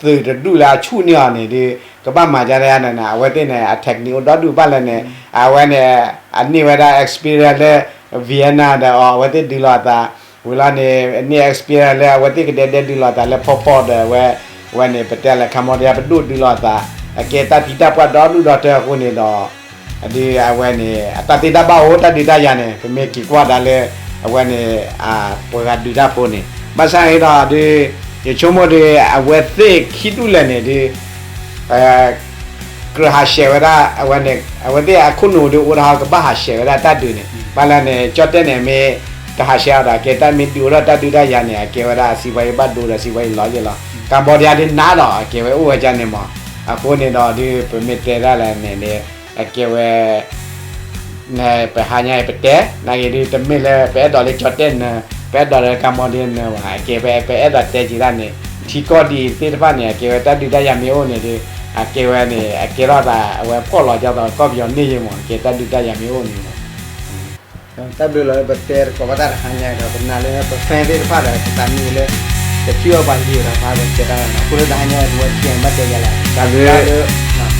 သုးတဒူၣ်လၢအဆူၣ်န့ၢ်အီၤန့ၣ်ဒီး ကဘၣ်မၤဒ်လဲၣ်န့ၣ် အဝဲသ့ၣ်န့ၣ် အ technique အိၣ်ဒီဒူၣ်ဘၣ်လဲၣ်န့ၣ် အဝဲန့ၣ် အန့ၢ်ဝဲဒၣ် experience လၢ Vietnam ဒီးအီၤ အဝဲသ့ၣ်ဒုးလိာ်အသး, ဝံၤလီၤန့ၣ် အန့ၢ် experience လၢအဝဲသ့ၣ်ကဒဲဒဲဒုးလိာ်သးလၢ Pol Pot ဒီးဝဲ, ဝဲန့ၣ် ပတဲလၢ Cambodia ပဒိၣ်ဒုးလိာ်အသး, အကဲတၢ်သံတၢ်ပှၢ်ဒီဒူၣ်ဒီထၢအဃိန့ၣ်ဒီး ဒ်အဝဲန့ၣ် အတၢ်သ့တၢ်ဘၣ်အိၣ်တၢ်ဒုးတၢ်ယၤန့ၣ် ပမ့ၢ်က့ၤကွၢ်ဒၣ်လၢ အဝဲန့ၣ် ပှၤဂၤဒုးတၢ်ဖိန့ၣ် ဘၣ်ဆၣ်ဂ့ၤဒီးဒ် ယဆိကမိၣ်ဒီး အဝဲသ့ၣ်ခံဒူၣ်လဲၣ်န့ၣ်ဒီး ကြၢးဟးဆှဲးဝဲဒၣ် အဝဲန့ၣ် အဝဲသ့ၣ်အခိၣ်နူာ်ဒီးအိၣ်ဒီးကဘၣ်ဟးဆှဲးဝဲဒၣ်တၢ်ဒုးန့ၣ် ဘၣ်လၢန့ၣ် ကၠီၣ်တဲၣ်န့ၣ် မ့ၢ်တဟးဆှဲးအီၤဒီး အကဲတၢ်မ့ၢ်ဒုးအိၣ်ဒီးတၢ်ဒုးတၢ်ယၤန့ၣ် အကဲဝဲဒၣ်အစံးဝဲအံၤဘၣ်ဒိဒီးစံးဝဲအံၤလီၤယ့ၢ်လီၤ. Cambodia ဒ်နးဒီး အကဲဝဲအိၣ်ဝဲ ကန့ၣ်မး. အဃိန့ၣ်ဒီးဒ်ပမ့ၢ်တဲဒၣ်လဲၣ်န့ၣ် အကဲဝဲ နပဟါညါအံၤပတဲ နာ်ဂ့ၤဒ်တမ့ၢ်လၢပအဲၣ်ဒိးလၢကၠီၣ်တဲၣ်နၢၤ ပအဲၣ်ဒိးလၢ Cambodia နၢၤဘၣ်. အကဲဝဲပအဲၣ်ဒိးတဲက့ၤဒၣ်န့ၣ် ထံကီၢ်ဒ်အံၤသ့ၣ်တဖၣ်န့ၣ် အကဲဝဲတၢ်ဒုးတၢ်ယၤမ့ၢ်အိၣ်န့ၣ်ဒီး အကဲဝဲန့ၣ် အကဲထီၣ်သးအဝဲဖှီၣ်လီၤကၠီၣ်သိးကီၢ်ပယီၤန့ၢ်ယ့ၢ်မး အကဲတၢ်ဒုးတၢ်ယၤမ့ၢ်အိၣ်န့ၣ်မး. တၢ်ဘျုးလီၤလၢပတဲသကိးဘၣ်တၢ်တဟါညါအံၤဒီး ပနာ်လၢပ friend သ့ၣ်တဖၣ်ဒီး ပသးမံလၢ တထံၣ်အီၣ်ပှၤယံာ်ဒီး ပဟးဂီၤတဲတၢ်လီၤနီၤ. အဃိလၢတဟါညါအံၤ ပဝဲထံၣ်ဘၣ်တဲယၤလဲၣ် တၢ်ဘျုးလၢ